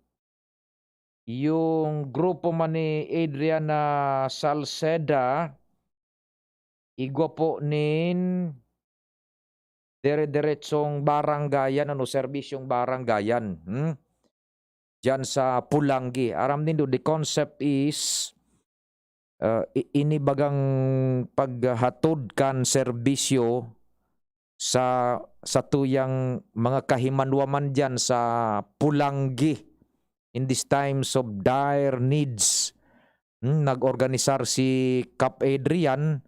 Yung grupo man ni Adrian, ah, Salceda, igwa po nin dire-diretsong barangayan, ano, serbisyong barangayan, hmm? Diyan sa Pulangi. Aram nindo, the concept is, ah, i-, ini bagang paghatod kan serbisyo sa, sa tuyang mga kahimanwaman diyan sa Pulangi in these times of dire needs. Hmm, nag-organisar si Kap Adrian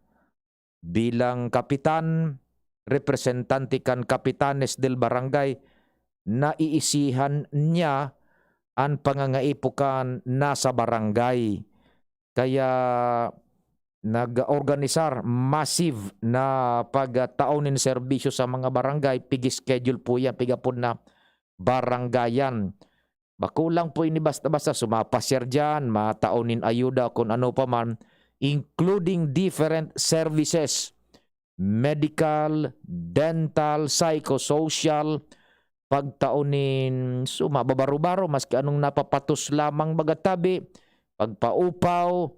bilang kapitan, representante kan Capitanes del Barangay, na iisihan niya an pangangaipo kan nasa barangay. Kaya nag-organisar massive na pagtao nin serbisyo sa mga barangay, pig-schedule po yan, pig-apod na barangayan. Bako lang po ini basta-basta, sumapasyar diyan, matao nin ayuda, kun ano pa man, including different services, medical, dental, psychosocial, pagtao nin suma, babaro-baro, maski anong napapatos lamang baga tabi, pagpaupaw,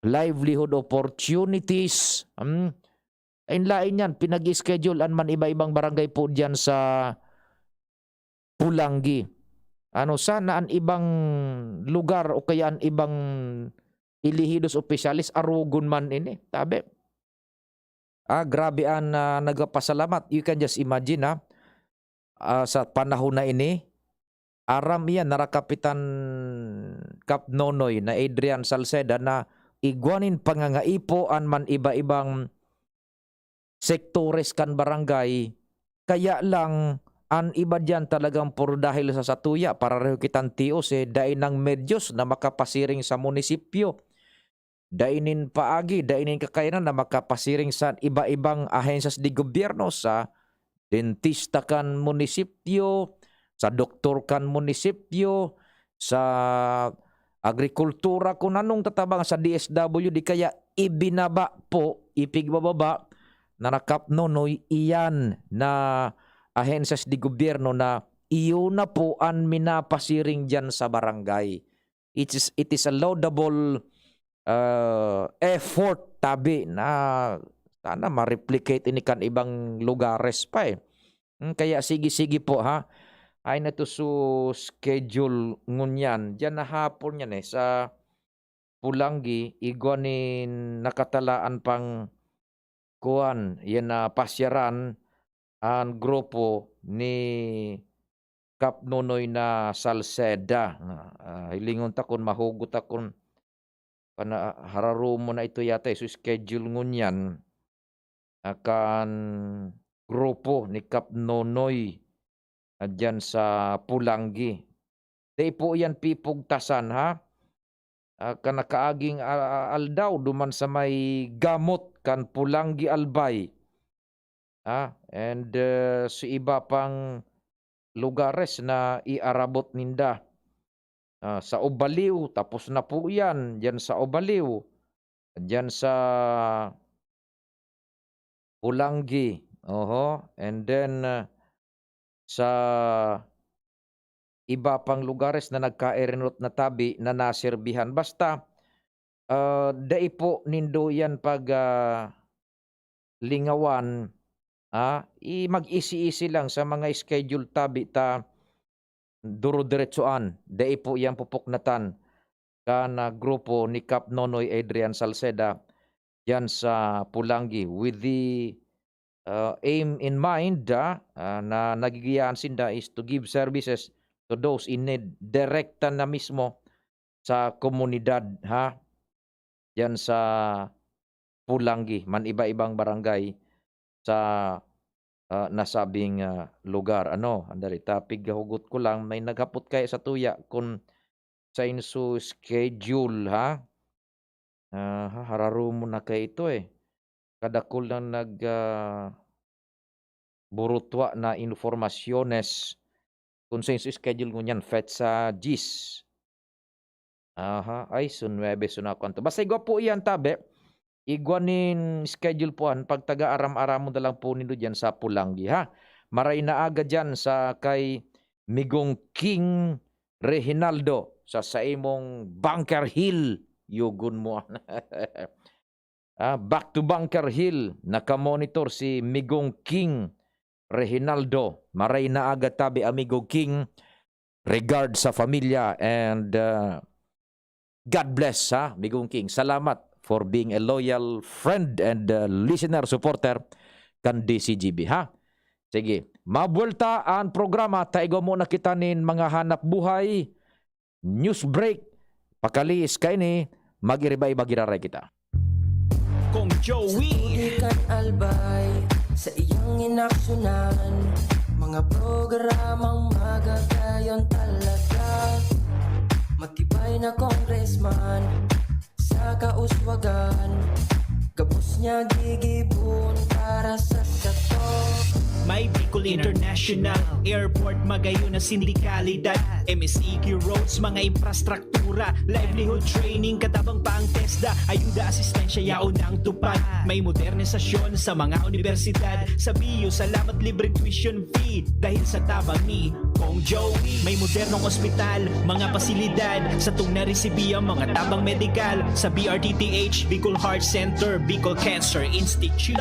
livelihood opportunities, hmm. Lain-lain yan, pinag-schedule an man iba-ibang barangay po diyan sa Pulangi. Ano, sana an ibang lugar o kaya an ibang elehidos, opisyales, arogon man ini, tabi. Ah, grabe an, ah, nagpapasalamat. You can just imagine, ah, ah, sa panahon na ini, aram iyan, nara Kapitan Kap Nonoy na Adrian Salceda na igwa nin pangangaipo an man iba-ibang sektores kan barangay. Kaya lang, an iba diyan talagang puro dahil sa satuya, parareho kitang tios, eh, dai nang medyos na makapasiring sa munisipyo. Dai nin paagi, dai nin kakayanan na makapasiring sa iba-ibang ahensyas de gobyerno, sa dentista kan munisipyo, sa doktor kan munisipyo, sa agrikultura, kun anong tatabang sa D S W D, kaya ibinaba po, ipigbababa na nara Kap Nonoy iyan na ahensyas de gobyerno na iyo na po an minapasiring diyan sa barangay. It is, it is a laudable, ah, effort, tabi, na sana ma-replicate ini kan ibang lugares pa, eh. Hmm, kaya sige, sige po, ha. Ay na to su schedule ngunyan. Diyan na hapon yan, eh, sa Pulangi, igwa nin nakatalaan pang kuan, yan na pasyaran an grupo ni Kap Nonoy na Salceda. Ah, ah, hilingon ta kun mahugot ta kun pana-, hararomon na ito yata, eh, su schedule ngunyan, ah, kan grupo ni Kap Nonoy, ah, diyan sa Pulangi. Dai po iyan pipugtasan, ha? Ah, kan nakaaging, ah, ah, aldaw duman sa may gamot kan Pulangi Albay. Ah, and, ah, sa iba pang lugares na iarabot ninda. Ah, sa Obaliw, tapos na po yan, diyan sa Obaliw. Diyan sa Pulangi, oho, and then, ah, sa iba pang lugares na nagkairinot na tabi na naserbihan. Basta, ah, dai po nindo yan pag, ah, lingawan, ah, i-, mag-isi-isi lang sa mga schedule tabi ta duro-diretsoan. Dai po yan pupuknatan kan, ah, grupo ni Kap Nonoy Adrian Salceda diyan sa Pulangi with the, ah, aim in mind, ah, ah, na nagigiyahan sinda is to give services to those in need, direkta na mismo sa komunidad, ha? Diyan sa Pulangi, man iba-ibang barangay sa, ah, nasabing, ah, lugar. Ano, andali, tapig hugot ko lang, may naghapot kaya sa tuya kun sa inso schedule, ha? Ah, ha, hararomon na kaya ito, eh. Kadakul na nag, ah, burutwa na informasyones kun sa inso schedule ngunyan, petsa diyes. Aha, ay, so nuebe, so na kwanto. Basta igwa po iyan, tabi. Igwa nin schedule po an pagtaga-aram-aramon na lang po nindo diyan sa Pulangi, ha? Maray na aga diyan sa kay Migong King Reginaldo. sa saimong Bunker Hill, yugon mo. Ah, back to Bunker Hill, nakamonitor si Migong King Reginaldo. Maray na aga tabi, amigo King. Regard sa familia and, ah, God bless, ha, Migong King. Salamat for being a loyal friend and, ah, listener, supporter kan D C G B, ha. Sige, mabuwelta an programa, ta igwa muna kita nin mga hanap buhay, news break, pakaliis kaini, mag-iriba-iba giraray kita. Kong Joey. Sa tubig kan Albay, sa iyang inaksyonan, mga programang magagayon talaga. Matibay na congressman, sa kauswagan, gabos niya gigibon para sa sato. May Bicol International Airport, magayon na sindikalidad. M S E Q roads, mga infrastruktura, livelihood training, katabang pa ang TESDA, ayuda, asistensya, yaon ang tupad. May modernisasyon sa mga unibersidad, sa B U, salamat, libreng tuition fee, dahil sa tabang ni Kong Joey. May modernong ospital, mga pasilidad, satong naresibi ang mga tabang medikal, sa B R T T H, Bicol Heart Center, Bicol Cancer Institute.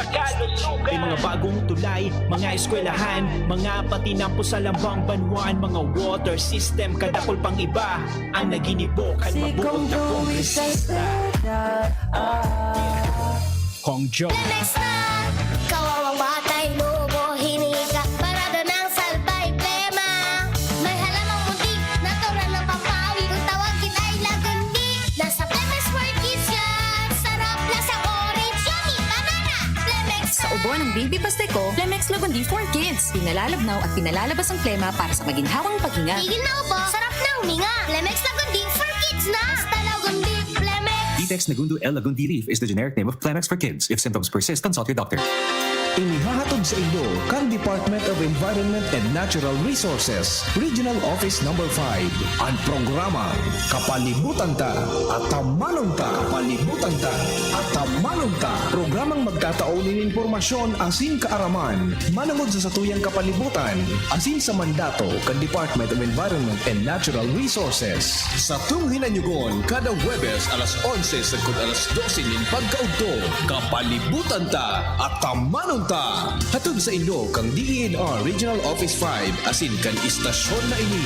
May mga bagong tulay, mga eskwelahan, mga patinampo sa lambang banwaan, mga water system, kadakol pang iba ang naginibo kan Si mabuot Kong na Joey kongresista. Salceda, ah. Kong Joey. Lemex na! Kawawang batay, lubo, hinika, parada ng salbay, plema. May halamang muntik, natural na pampawi. Kung tawagin ay lagundi, nasa Lemex for Kids yan. Sarap, lasang orange, yummy, banana. Lemex. Sa ubo ng baby pastiko, Lemex Lagundi for Kids. Pinalalabnaw at pinalalabas ang plema para sa maginhawang paghinga. Tigil na ubo, sarap na huminga. Lemex Lagundi for Kids na. Basta Lagundi, Lemex. Vitex Negundo L Lagundi Leaf is the generic name of Clemex for Kids. If symptoms persist, consult your doctor. Inihahatod sa inyo kan Department of Environment and Natural Resources, Regional Office Number five, an programang Kapalibutan Ta, Atamanon Ta. Kapalibutan Ta, Atamanon Ta. Programang magtatao nin impormasyon asin kaaraman manongod sa satuyang kapalibutan asin sa mandato kan Department of Environment and Natural Resources. Satong hinanyugon kada Huwebes alas onse sagkod alas dose nin pagkaudto. Kapalibutan Ta, Atamanon Ta. Hatod sa inyo kan D E N R Regional Office five asin kan istasyon na ini.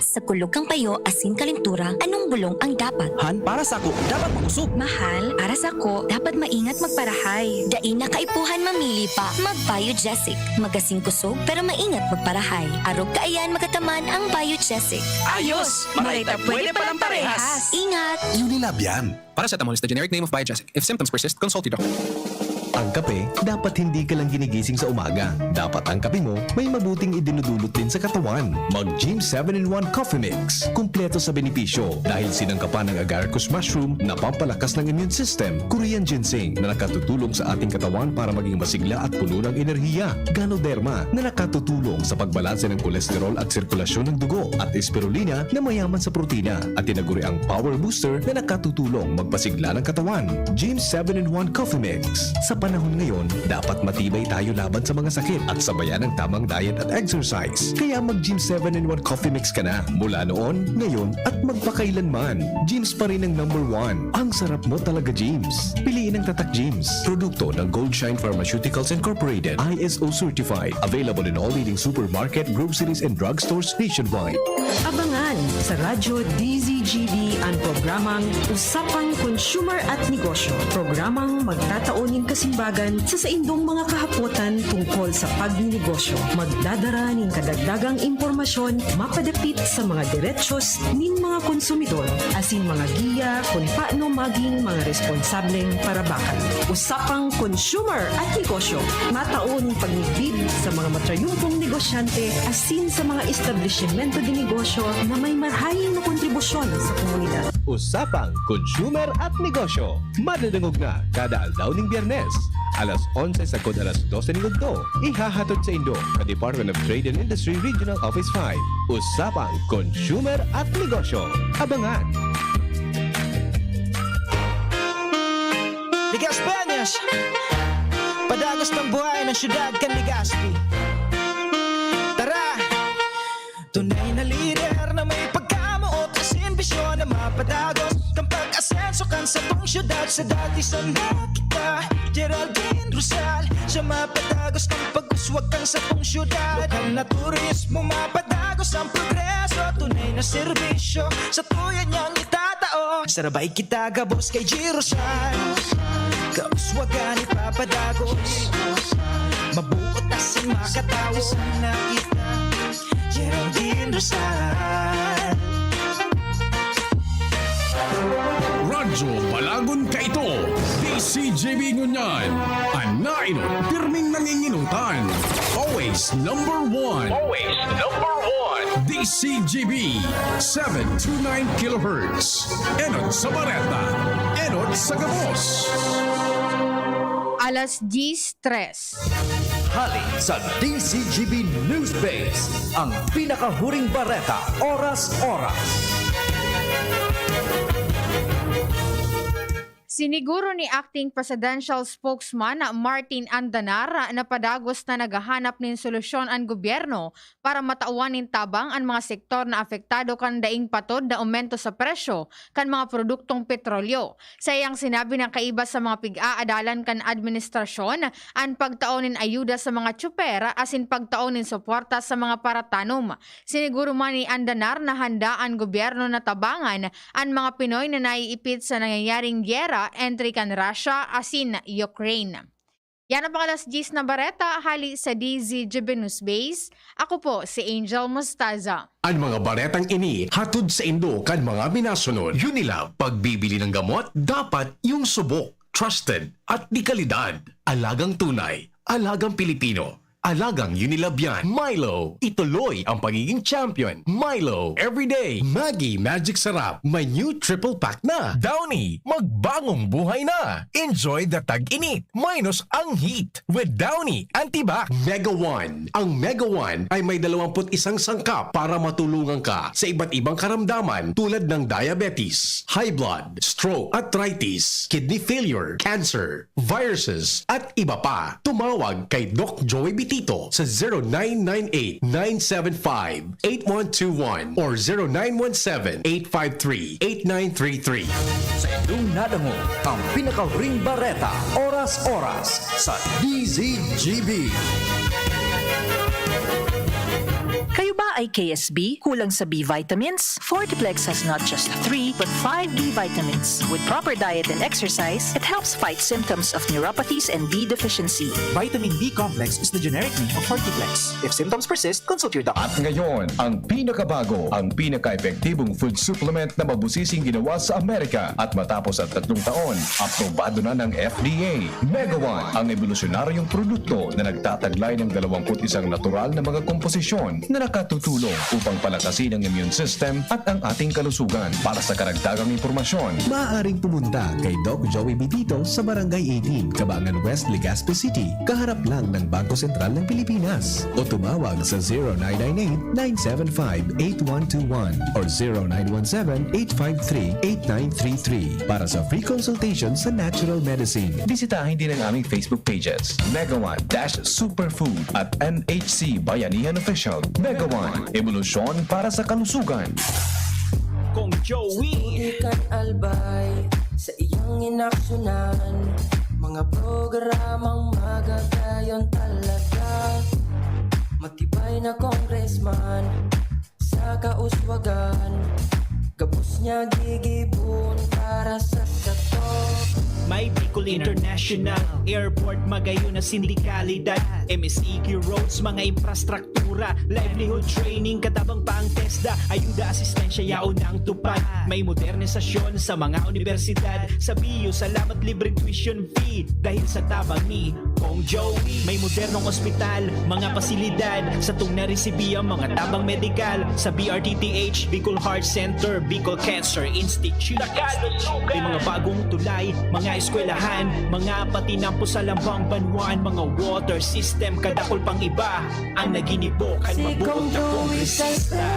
Sa kulog kan payo asin kalentura, anong bulong ang dapat? Han, para sako, dapat makosog. Mahal, para sako, dapat maingat magparahay. Dai na kaipuhan mamili pa, mag-Biogesic. Magasin kosog, pero maingat magparahay. Arog kaiyan magataman ang Biogesic. Ayos! Maray ta pwede palang parehas! Ingat! Unilab yan. Paracetamol is the generic name of Biogesic. If symptoms persist, consult your doctor. Ang kape, dapat hindi ka lang ginigising sa umaga. Dapat ang kape mo may mabuting idinudulot din sa katawan. Mag Gym seven in one Coffee Mix. Kumpleto sa benepisyo dahil sinangkapan ng agaricus mushroom na pampalakas ng immune system, Korean ginseng na nakatutulong sa ating katawan para maging masigla at puno ng enerhiya, Ganoderma na nakatutulong sa pagbalanse ng kolesterol at sirkulasyon ng dugo, at Spirulina na mayaman sa protina, at tinaguriang Power Booster na nakatutulong magpasigla ng katawan. Gym seven in one Coffee Mix. Sa panahon ngayon, dapat matibay tayo laban sa mga sakit at sabayan ng tamang diet at exercise. Kaya mag Gym seven in one Coffee Mix ka na mula noon, ngayon, at magpakailanman. Gym's pa rin ang number one. Ang sarap mo talaga, Gym's. Piliin ang Tatak Gym's. Produkto ng Goldshine Pharmaceuticals Incorporated, I S O certified. Available in all leading supermarket, groceries, and drugstores nationwide. Abangan sa Radyo D Z G B ang programang Usapang Consumer at Negosyo. Programang magtatao nin kasimbagan sa saindong mga kahapotan tungkol sa pagnenegosyo. Magdadara nin kadagdagang impormasyon mapadapit sa mga derechos nin mga konsumidor, asin mga giya kun paano maging mga responsableng parabakan. Usapang Consumer at Negosyo, matao nin pagmidbid sa mga matrayumpong negosyante asin sa mga establisimento de negosyo na may marhay na kontribusyon sa komunidad. Usapang Consumer at Negosyo, madadangog na kada aldaw ning Biyernes, alas onse sagkod alas dose ning udto. Ihahatod saindo sa Department of Trade and Industry Regional Office five. Usapang Consumer at Negosyo. Abangan! Legazpianos, padagos pang buhay ng syudad kan Legazpi. Tunay na lider na may pagkamoot, asin bisyon na mapadagos. Kan pag-asenso kan satong syudad, sa dati sana kita, Geraldine Rosal, siya mapadagos kan pag-uswag kan satong syudad. Lokal na turismo, mapadagos ang progreso, tunay na serbisyo, sa tuya niyang itatao. Sarabay kita gabos kay G Rosal, kauswagan ipapadagos, mabuot asin makatawo. Sana kita, Geraldine Rosal. Radyo Balagon Kaito, D C G B ngunyan, an nainot pirming nanginginutan. Always number one. Always number one. D C G B, seven two nine kilohertz. Enot sa bareta, enot sa gabos. Alas diyes tres. Hali sa D C G B News Base, ang pinakahuring bareta, oras-oras. Siniguro ni Acting Presidential Spokesman Martin Andanar na padagos na naghahanap nin solusyon an gobyerno para matawan nin tabang an mga sektor na apektado kan daing patod na omento sa presyo kan mga produktong petrolyo. Sa iyang sinabi na kaiba sa mga pig-aadalan kan administrasyon an pagtao nin ayuda sa mga tsuper asin pagtao nin suporta sa mga paratanom. Siniguro man ni Andanar na handa an gobyerno na tabangan an mga Pinoy na naiipit sa nangyayaring gyera entre kan Russia asin Ukraine. Yan ang mga alas diyes na bareta hali sa D Z G B News Base. Ako po si Angel Mostaza. An mga baretang ini hatod saindo kan mga minasunod: Unilab, pagbibili ng gamot, dapat yung subok, trusted, at de kalidad. Alagang tunay, alagang Pilipino, alagang Unilab yan. Milo, ituloy ang pagiging champion. Milo, everyday. Maggi Magic Sarap, may new triple pack na. Downy, magbagong buhay na. Enjoy the tag-init minus ang heat with Downy Antibac. Mega One. Ang Mega One ay may dalawampu't isang sangkap para matulungan ka sa iba't ibang karamdaman tulad ng diabetes, high blood, stroke, arthritis, kidney failure, cancer, viruses, at iba pa. Tumawag kay Doc Joey Bitito sa zero nine nine eight nine seven five eight one two one or zero nine one seven eight five three eight nine three three. Sa indong nadangog ang pinakahuring bareta, oras-oras, sa D Z G B. Kayo ba ay K S B? Kulang sa B vitamins? Fortiplex has not just three but five B vitamins. With proper diet and exercise, it helps fight symptoms of neuropathies and B deficiency. Vitamin B complex is the generic name of Fortiplex. If symptoms persist, consult your doctor. At ngayon, ang pinakabago, ang pinaka-epektibong food supplement na mabusising ginawa sa Amerika at matapos ang tatlong taon, aprobado na ng F D A. Mega One, ang ebolusyonaryong produkto na nagtataglay ng dalawampu't isang natural na mga komposisyon na nakatutulong upang palakasin ang immune system at ang ating kalusugan. Para sa karagdagang impormasyon, Maaaring pumunta kay Doc Joey Bitito sa Barangay eighteen, Kabangan West, Legazpi City, kaharap lang ng Bangko Sentral ng Pilipinas. O tumawag sa zero nine nine eight nine seven five eight one two one or zero nine one seven eight five three eight nine three three para sa free consultation sa natural medicine. Bisitahin din ang aming Facebook pages, Mega One dash Superfood at N H C Bayanihan Official. Mega One, ebolusyon para sa kalusugan. Kong Joey. Ikan albay sa iyang inaksyonan. Mga programang magagayon talaga. Matibay na congressman sa kauswagan. Gabos niya gigibon para sa sato. May Bicol International Airport, magayon na sindikalidad, M S E Q roads, mga infrastruktura, livelihood training, katabang pa ang TESDA, ayuda, asistensya, yaon ang tupad. May modernisasyon sa mga universidad, sa B U, salamat libreng tuition fee, dahil sa tabang ni Kong Joey. May modernong ospital, mga pasilidad, satong naresibi ang mga tabang medikal, sa B R T T H, Bicol Heart Center, Bicol Cancer Institute. May mga bagong tulay, mga eskwelahan, mga patinampo sa lambang banwaan, mga water system, kadakol pang iba ang naginibo kan mabuot na kongresista.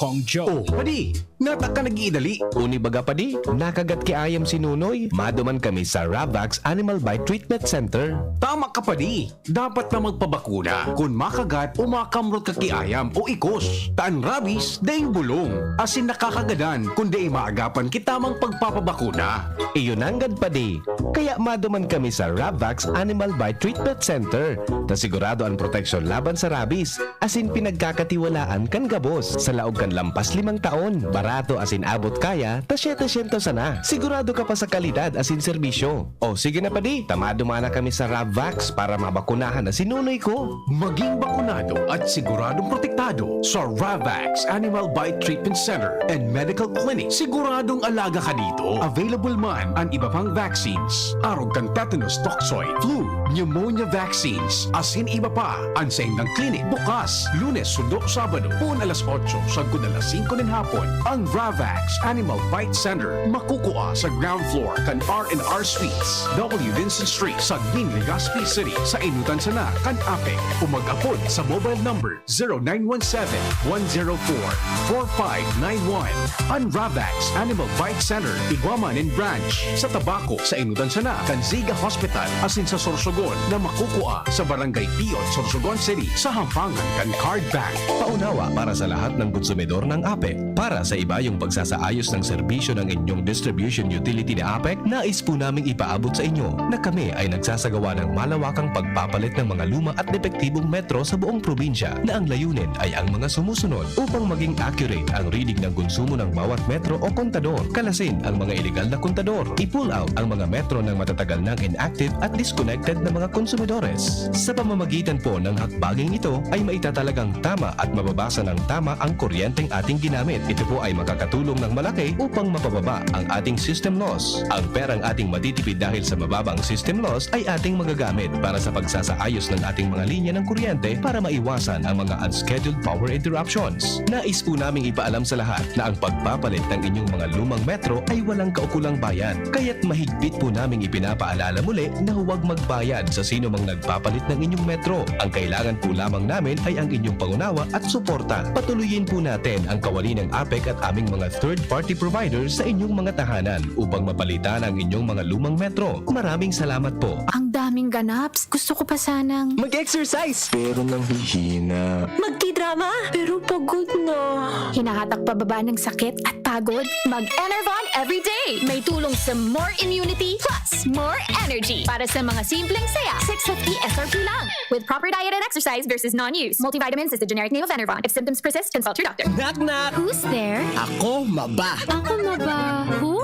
Kong Joe. Oh, padi, nata ka nag-iidali. Uni baga, padi, nakagat ki ayam si Nunoy. Maduman kami sa Ravax Animal Bite Treatment Center. Tama ka, padi. Dapat na magpabakuna kun makagat o makamrot ka ki ayam o ikos. Ta an rabies, daing bulong, asin nakakagadan kun dai maagapan ki tamang pagpapabakuna. Iyo nanggad, padi. Kaya maduman kami sa Ravax Animal Bite Treatment Center, ta sigurado an proteksyon laban sa rabies, asin pinagkakatiwalaan kan gabos. Sa laog kan lampas limang taon, barato asin abot kaya ta setecientos sana. Sigurado ka pa sa kalidad asin serbisyo. O sige na, padi, ta maduman na kami sa Ravax para mabakunahan na si Nunoy ko. Maging bakunado at siguradong protektado sa Ravax Animal Bite Treatment Center and Medical Clinic. Siguradong alaga ka dito. Available man an iba pang vaccines, arog kan tetanus toxoid, flu, pneumonia vaccines, asin iba pa. An saindang clinic bukas Lunes sundo Sabado, poon alas otso sagkod alas singko nin hapon. Ang Ravax Animal Bite Center makukua sa ground floor kan R and R Suites, W Vincent Street, Sagmin, Legazpi City, sa enotan sana kan APEC, o mag-apod sa mobile number zero nine one seven, one zero four, four five nine one. An Ravax Animal Bite Center, igwa man nin branch sa Tabaco, sa enotan sana kan Ziga Hospital, asin sa Sorsogon na makukua sa Barangay Piot, Sorsogon City, sa hampangan kan Card Bank. Paunawa para sa lahat ng konsumidor ng APEC. Para sa ibayong pagsasaayos ng serbisyo ng inyong distribution utility ni APEC, nais po naming ipaabot sa inyo na kami ay nagsasagawa ng malawakang pagpapalit ng mga luma at depektibong metro sa buong probinsya, na ang layunin ay ang mga sumusunod. Upang maging accurate ang reading ng konsumo ng bawat metro o kontador, kalasin ang mga iligal na kontador, i-pull out ang mga metro ng matatagal nang inactive at disconnected na mga konsumidores. Sa pamamagitan po ng hakbanging ito ay maitatalagang tama at mababasa ng tama ang kuryenteng ating ginamit. Ito po ay makakatulong ng malaki upang mapababa ang ating system loss. Ang perang ating matitipid dahil sa mababang system loss ay ating magagamit para sa pagsasaayos ng ating mga linya ng kuryente para maiwasan ang mga unscheduled power interruptions. Nais po naming ipaalam sa lahat na ang pagpapalit ng inyong mga lumang metro ay walang kaukulang bayad, kaya't mahigpit po naming ipinapaalala muli na huwag magbayad sa sino mang nagpapalit ng inyong metro. Ang kailangan po lamang namin ay ang inyong pangunawa at suporta. Patuloyin po natin ang kawani ng APEC at aming mga third-party providers sa inyong mga tahanan upang mapalitan ang inyong mga lumang metro. Maraming salamat po. Ang daming ganaps. Gusto ko pa sanang mag-exercise. Pero nanghihina. Magkidrama. Pero pagod na. Hinahatak pababa ng sakit at pagod. Mag-Enervon everyday. May tulong sa more immunity plus more energy. Para sa mga simpleng saya, six fifty S R P lang. With proper diet and exercise versus non-use. Multivitamins is the generic name of Enervon. If symptoms persist, consult your doctor. Knock knock! Who's there? Ako, maba. Ako, maba. Who?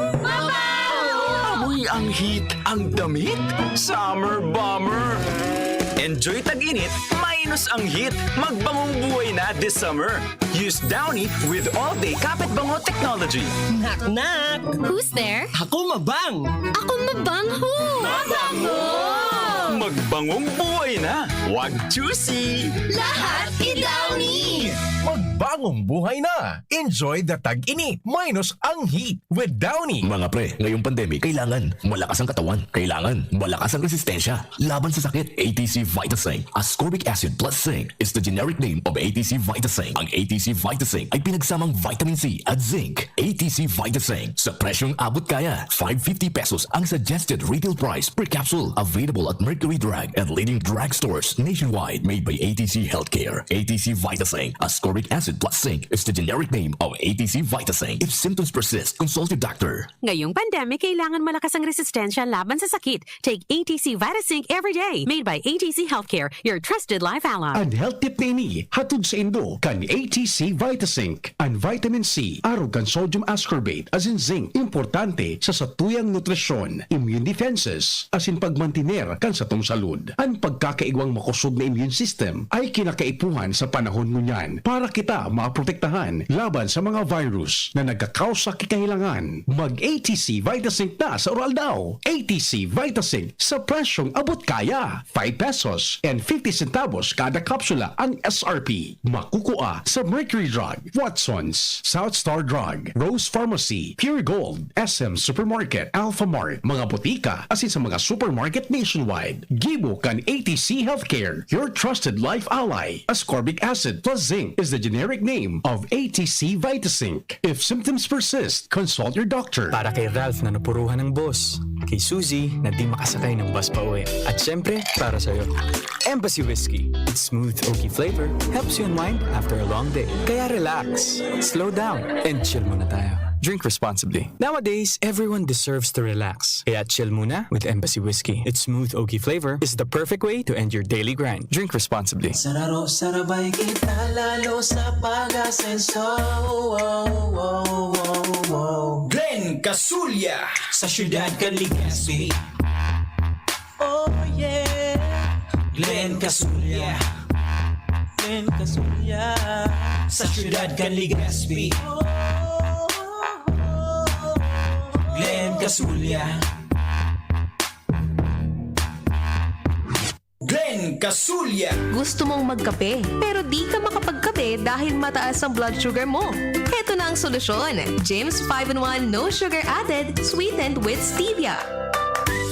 Amoy ang heat, ang damit, summer bomber. Enjoy tag-init, minus ang heat. Magbangong buhay na this summer. Use Downy with all-day kapit bango technology. Knock knock! Who's there? Ako, mabang. Ako, mabang. Who? Mabango! Magbangong buhay na. Wag choosy. Lahat i-Downy. Magbangong buhay na. Enjoy the tag-init, minus ang heat with Downy. Mga pre, ngayong pandemic, kailangan malakas ang katawan. Kailangan malakas ang resistensya laban sa sakit. A T C Vitasync, ascorbic acid plus zinc, is the generic name of A T C Vitasync. Ang A T C Vitasync ay pinagsamang vitamin C at zinc. A T C Vitasync, sa presyong abot kaya. Five fifty pesos ang suggested retail price per capsule. Available at Mercury Drug and leading drugstores nationwide. Made by A T C Healthcare. A T C Vitasync, ascorbic acid plus zinc, is the generic name of A T C Vitasync. If symptoms persist, consult your doctor. Ngayong pandemic, kailangan malakas ang resistensya laban sa sakit. Take A T C Vitasync every day. Made by A T C Healthcare, your trusted life ally. An health tip na ini, hatod saindo kan A T C Vitasync. An vitamin C, arog kan sodium ascorbate, asin zinc, importante sa satuyang nutrisyon, immune defenses, asin pagmantiner kan satong salud. An pagkakaigwang makosog na immune system ay kinakaipuhan sa panahon ngunyan para kita maprotektahan laban sa mga virus na nagkakausa ki kahilangan. Mag A T C Vitasync na sa Uraldaw. A T C Vitasync sa presyong abot kaya. Five pesos and fifty centavos kada kapsula ang S R P. Makukua sa Mercury Drug, Watsons, South Star Drug, Rose Pharmacy, Pure Gold, S M Supermarket, Alphamart, mga botika, asin sa mga supermarket nationwide. Gibo kan A T C Healthcare. Air, your trusted life ally. Ascorbic acid plus zinc is the generic name of A T C Vitazinc. If symptoms persist, consult your doctor. Para kay Ralph na napuruhan ng boss, kay Suzy na di makasakay ng bus pa uwi, at syempre, para sa'yo. Embassy Whiskey. Its smooth, oaky flavor helps you unwind after a long day. Kaya relax, slow down, and chill muna tayo. Drink responsibly. Nowadays, everyone deserves to relax. Kaya chill muna with Embassy Whiskey. Its smooth, oaky flavor is the perfect way to end your daily grind. Drink responsibly. Sararo, sarabay kita lalo sa pag-asenso. Glenn Casulya sa siyudad kan Legazpi. Oh yeah, Glenn Casulya Glenn Casulya sa siyudad kan Legazpi. Glenn Casulya. Glenn Casulya. Gusto mong magkape, pero di ka makapagkape dahil mataas ang blood sugar mo? Heto na ang solusyon, James five-in-one No Sugar Added, Sweetened with Stevia.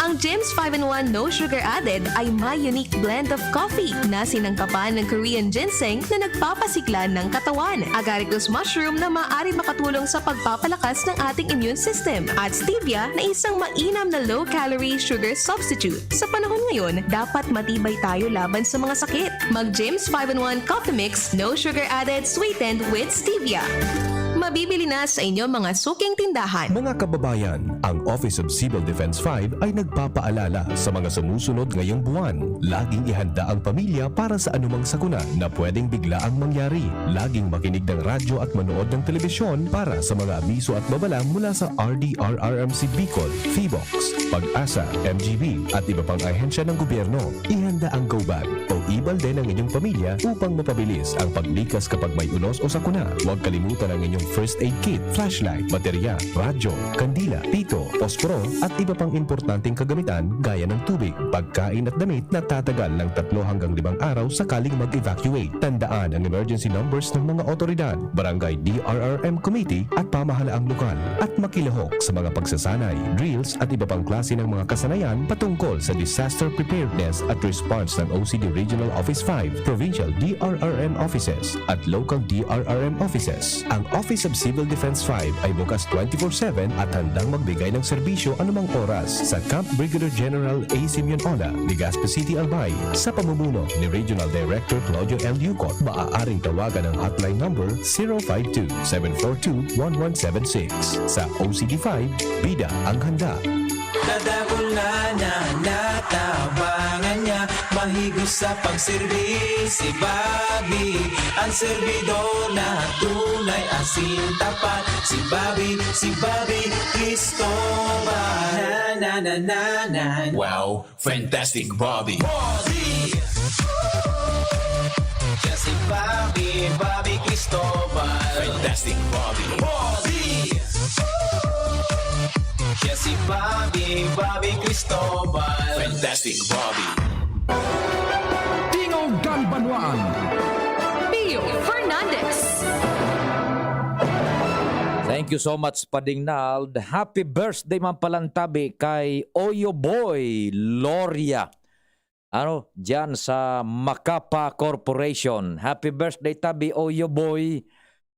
Ang James five-in-one No Sugar Added ay may unique blend of coffee na sinangkapan ng Korean ginseng na nagpapasigla ng katawan, agaricus mushroom na maaari makatulong sa pagpapalakas ng ating immune system, at stevia na isang mainam na low-calorie sugar substitute. Sa panahon ngayon, dapat matibay tayo laban sa mga sakit. Mag James five-in-one Coffee Mix, no sugar added, sweetened with stevia. Mabibili na sa inyong mga suking tindahan. Mga kababayan, ang Office of Civil Defense five ay nagpapaalala sa mga sumusunod ngayong buwan. Laging ihanda ang pamilya para sa anumang sakuna na pwedeng biglaang mangyari. Laging makinig ng radyo at manood ng telebisyon para sa mga abiso at babala mula sa R D R R M C Bicol, PHIVOLCS, PAGASA, M G B at iba pang ahensya ng gobyerno. Ihanda ang go bag o e-balde ng inyong pamilya upang mapabilis ang paglikas kapag may unos o sakuna. Huwag kalimutan ang inyong first aid kit, flashlight, baterya, radyo, kandila, pito, posporo at iba pang importanteng kagamitan gaya ng tubig, pagkain at damit na tatagal ng tatlo hanggang limang araw sakaling mag-evacuate. Tandaan ang emergency numbers ng mga otoridad, barangay D R R M committee at pamahalaang lokal, at makilahok sa mga pagsasanay, drills at iba pang klase ng mga kasanayan patungkol sa disaster preparedness at response ng O C D Regional Office five, Provincial D R R M Offices at Local D R R M Offices. Ang Office of Civil Defense five ay bukas twenty-four seven at handang magbigay ng serbisyo anumang oras sa Camp Brigadier General A. Simeon Ona, Legazpi City, Albay, sa pamumuno ni Regional Director Claudio L. Yucot. Maaaring tawagan ang hotline number zero five two, seven four two, one one seven six. Sa O C D five, bida ang handa. Kadakul na na natabangan niya, mahigos sa pagserbi si Bobby. Ang serbidor na tunay asin tapat, si Bobby, si Bobby Cristobal. Na na na na na. Wow, fantastic Bobby. Bobby! Siya si Bobby, Bobby Cristobal. Fantastic Bobby. Bobby! Siya si Bobby, Bobby Cristobal. Fantastic Bobby. Tingog kan Banwaan. Pio Fernandez. Thank you so much, Pading Nald. Happy birthday man palang tabi kay Oyo Boy Loria. Ano, diyan sa Macapa Corporation. Happy birthday tabi, Oyo Boy.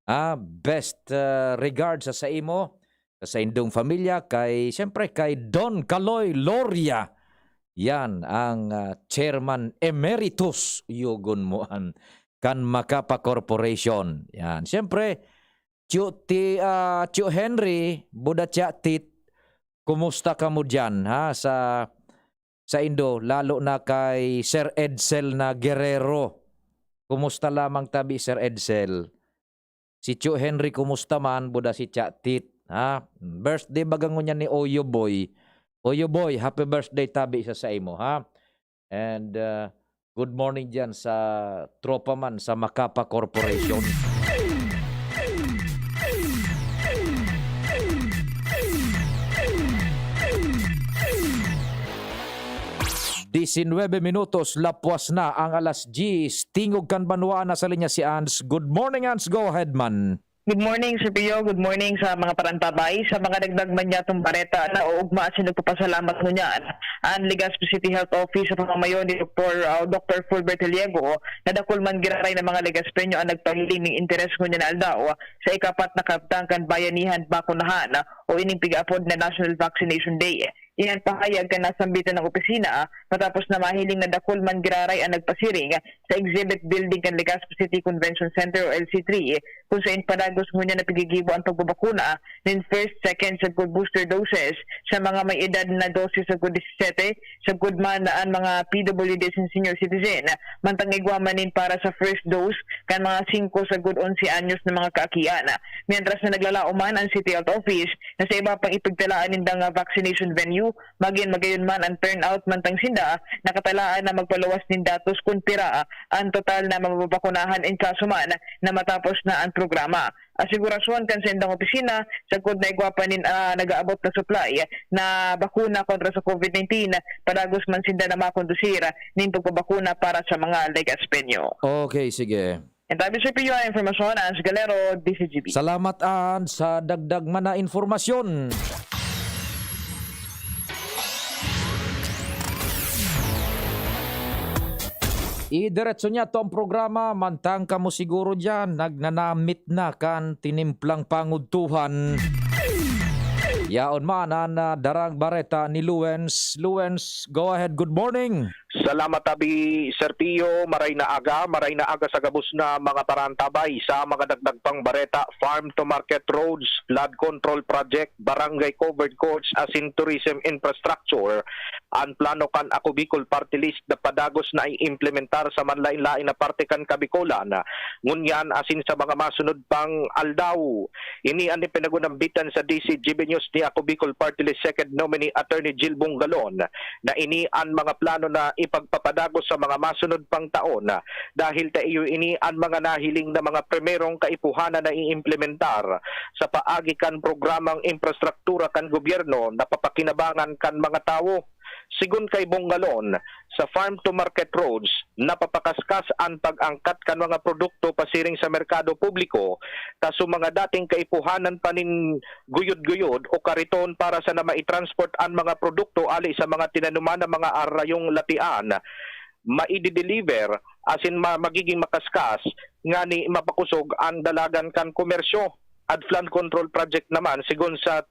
Ah, best uh, regards sa, sa imo, sa indong familia, kay, siyempre, kay Don Kaloy Loria. Yan ang uh, chairman emeritus, yugon mo an, kan Macapa Corporation. Yan. Siyempre, Tio, ti, ah, Tio Henry, buda Tia Tit, kumusta kamo diyan, ha, sa, sa indo, lalo na kay Sir Edsel na Guerrero? Kumusta lamang tabi, Sir Edsel? Si Tio Henry, kumusta man? Buda si Tia Tit, ha? Birthday baga ngunyan ni Oyo Boy. Oyo Boy, happy birthday tabi sa saimo, ha? And uh, good morning diyan sa tropa man sa Macapa Corporation. Disinwebe minutos, lapwas na ang alas diyes. Tingog kan banwaan, nasa linya si Ans. Good morning, Ans. Go ahead, man. Good morning, Sir Pio. Good morning sa mga parantabay. Sa mga dagdag man niyatong bareta, nauugma asin nagpapasalamat ngunyan an Legazpi City Health Office sa pamamayo ni Doktor, ah, Doktor Fulbert Heliego, na dakul man giraray na mga Legazpeño ang nagpahiling nin interes ngunyan na aldaw sa ikapat na kabtang kan bayanihan bakunahan o ining pig-aapod na National Vaccination Day. Iyan pahayag kan nasambitan na opisina matapos na mahiling na dakul man giraray an nagpasiring sa exhibit building kan Legazpi City Convention Center o L C three, kung saen padagos ngunyan na piggigibo an pagbabakuna nin first, second sagkod booster doses sa mga may edad na dose sagkod disisete, sagkod man an mga P W Ds and senior citizen, mantang igwa man nin para sa first dose kan mga singko sagkod onse anyos na mga kaakian. Mientras na naglalaom man an City Health Office na sa iba pang ipagtalaan nindang, ah, vaccination venue, magin magayon man an turnout, mantang sinda nakatalaan na magpaluwas nin datos kun pira an total na mababakunahan in kaso man na matapos na an programa. Asigurasyon kan saindang opisina, sagkod na igwa pa nin, ah, nag-aabot na supply na bakuna kontra sa COVID nineteen, padagos man sinda na makondusir nin pagbabakuna para sa mga Legazpeño. Okay, sige. And tabi sa P U I Informasyon, Ans Galero, D C G B. Salamat, Ans, sa dagdag man na informasyon. Idiretso niya to ang programa, mantang kamo siguro diyan nagnanamit na kan tinimplang pangudtuhan. Yaon man an, ah, darang bareta ni Luens. Luens, go ahead. Good morning. Salamat, tabi, Sir Pio. Maray na aga, maray na aga sa gabos na mga parantabay. Sa mga dagdag pang bareta, farm to market roads, flood control project, barangay covered courts, asin tourism infrastructure. An plano kan Ako Bicol Party List na padagos na i-implementar sa manlain-lain na parte kan Kabikolan, ngunyan asin sa mga masunod pang aldaw. Ini an ipinagunambitan sa D C G B News ni Ako Bicol Party List Second Nominee Attorney Jill Bongalon, na ini an mga plano na ipagpapadagos sa mga masunod pang taon, dahil ta iyo ini an mga nahiling na mga primerong kaipuhanan na iimplementar sa paagi kan programang infrastruktura kan gobyerno na papakinabangan kan mga tawo. Sigon kay Bongalon, sa farm to market roads, napapakaskas an pag-angkat kan mga produkto pasiring sa merkado publiko, ta sa mga dating kaipuhanan pa nin guyod-guyod o kariton para sana maitransport an mga produkto ali sa mga tinanuman na mga arayong latian, maidideliver asin ma-, magiging makaskas ngani mapakosog an dalagan kan komersyo. Ad flood control project naman, sigon sa,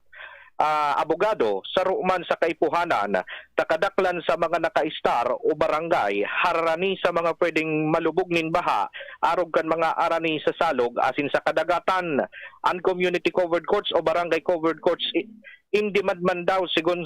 ah, abogado, saro man sa kaipuhanan, ta kadaklan sa mga nakaistar o barangay harani sa mga pwedeng malubog nin baha arog kan mga arani sa salog asin sa kadagatan. An community covered courts o barangay covered courts i-, in demand man daw, sigon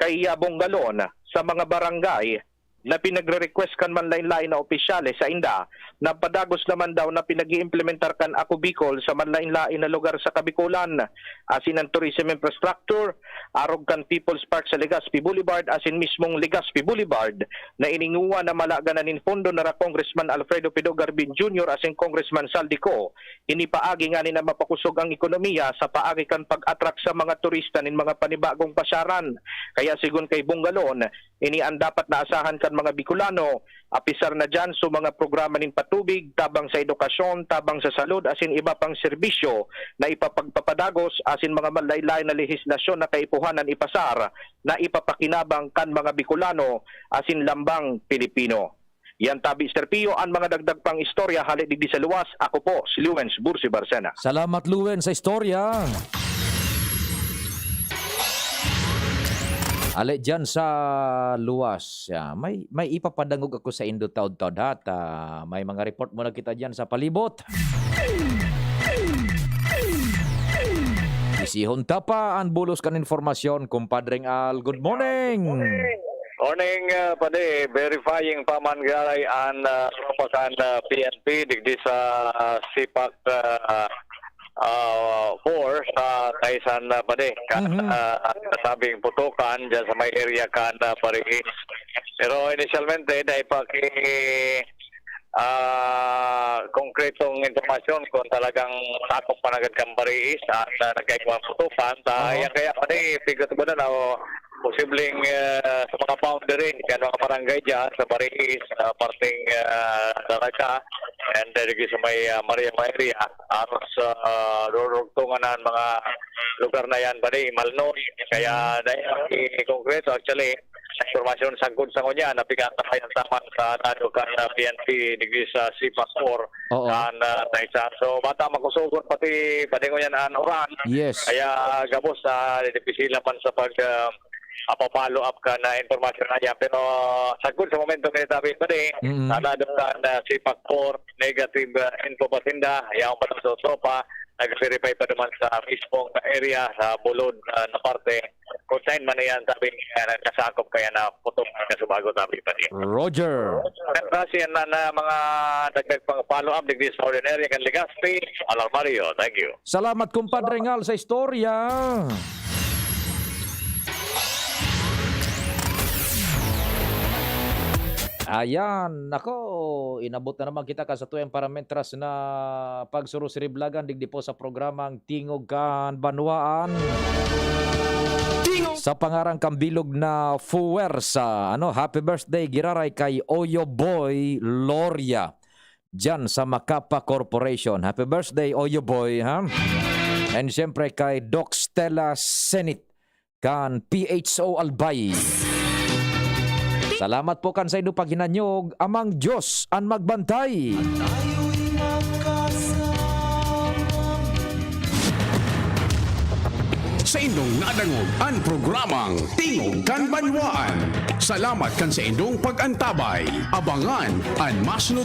kay Bongalon, sa mga barangay na pinagre-request kan manlain-lain na opisyales sainda, na padagos naman daw na pinag-iimplementar kan Ako Bicol sa manlain-lain na lugar sa Kabikolan, asin an tourism infrastructure, arog kan People's Park sa Legazpi Boulevard asin mismong Legazpi Boulevard, na ininguwa na malaganan nin pondo nara Congressman Alfredo Pido Garbin Junior asin Congressman Saldico. Ini paagi ngani na mapakosog ang ekonomiya sa paagi kan pag-attract sa mga turista nin mga panibagong pasyaran. Kaya sigon kay Bongalon, ini an dapat na asahan kan mga Bicolano, apisar na diyan sa mga programa nin patubig, tabang sa edukasyon, tabang sa salud, asin iba pang serbisyo na ipapagpapadagos, asin mga manlain-lain na lehislasyon na kaipuhanan ipasar na ipapakinabang kan mga Bicolano asin lambang Pilipino. Yan tabi, Sir Pio, an mga dagdag pang istorya hale digdi sa luwas. Ako po si Lewens Bursi Barcena. Salamat, Lewens, sa istorya. Ale, diyan sa luwas, ah, may, may ipapadangog ako saindo taud-taud, ha, ta may mga report muna kita diyan sa palibot. Isihon ta pa an bulos kan informasyon, Kumpadreng Al. Good morning! Morning, ah, padi. Verifying pa man giraray an, ah, tropa kan, ah, P N P digdi sa, ah, Sipak, ah, ah, four sa Taysan, ah, padi. Kan, Mhm. ah, nasabing putukan dyan sa may area kan, ah, Bariis. Pero inisyalmente, dahil pa ki-, ah, konkretong impormasyon kung talagang sakop pa na gad kan Bariis at, ah, nagkaigwang putukan. Ta, Oo. Yan kaya pa ni, pigot mo na, o, posibleng, ah, sa mga boundary, kan mga barangay dyan, sa Bariis, ah, parteng, ah, Daraga, And uh, digdi sa may uh, Maria area, aros sa uh, rurugtungan na ang mga lugar na yan, padi, Malnoy. Kaya dahil i-concrete, actually, sa impormasyon sagkod sa ngunyan, napigatapayan taman sa lado kan uh, P N P digdi sa Sipa four, Oo. kan uh, Taisa. So, bata makusugon pati padi ngunyan ang uran. Yes. Kaya gabos sa dipisilan man sa pag uh, apa-follow up kan uh, impormasyon na yan. Pero sagkod sa momento ngayon, tabi padi, Mm. sa lado kan uh, Sipa four, negative uh, info pa sinda, yaon pa sa tropa, nag-verify pa naman sa mismong area, sa bulod uh, na parte. Kung saan man yan, sabi niya, nagkasakop kaya na putok na subago, sabi pa niya. Roger. Kasi yan na, na mga dagdag pang follow-up, digdi sa ordinary, kan Legazpi, Alarmario, thank you. Salamat, kumpadre Ngal, sa istorya. Ayan, nako, inabot na naman kita ka sa tuyang parametras na pagsurusiriblagan digdi po sa programang Tingog Kan Banwaan. Tingog! Sa pangarang kambilog na fuwersa, ano, happy birthday, giraray kay Oyo Boy Loria, dyan sa Macapa Corporation. Happy birthday, Oyo Boy, ha? And siyempre kay Doc Stella Senit kan P H O Albay. Salamat po kan saindo paghinanyog, Amang Diyos an magbantay. Saindong nadangog an programang Tingog kan Banwaan. Salamat kan saindong pag-antabay. Abangan an masunod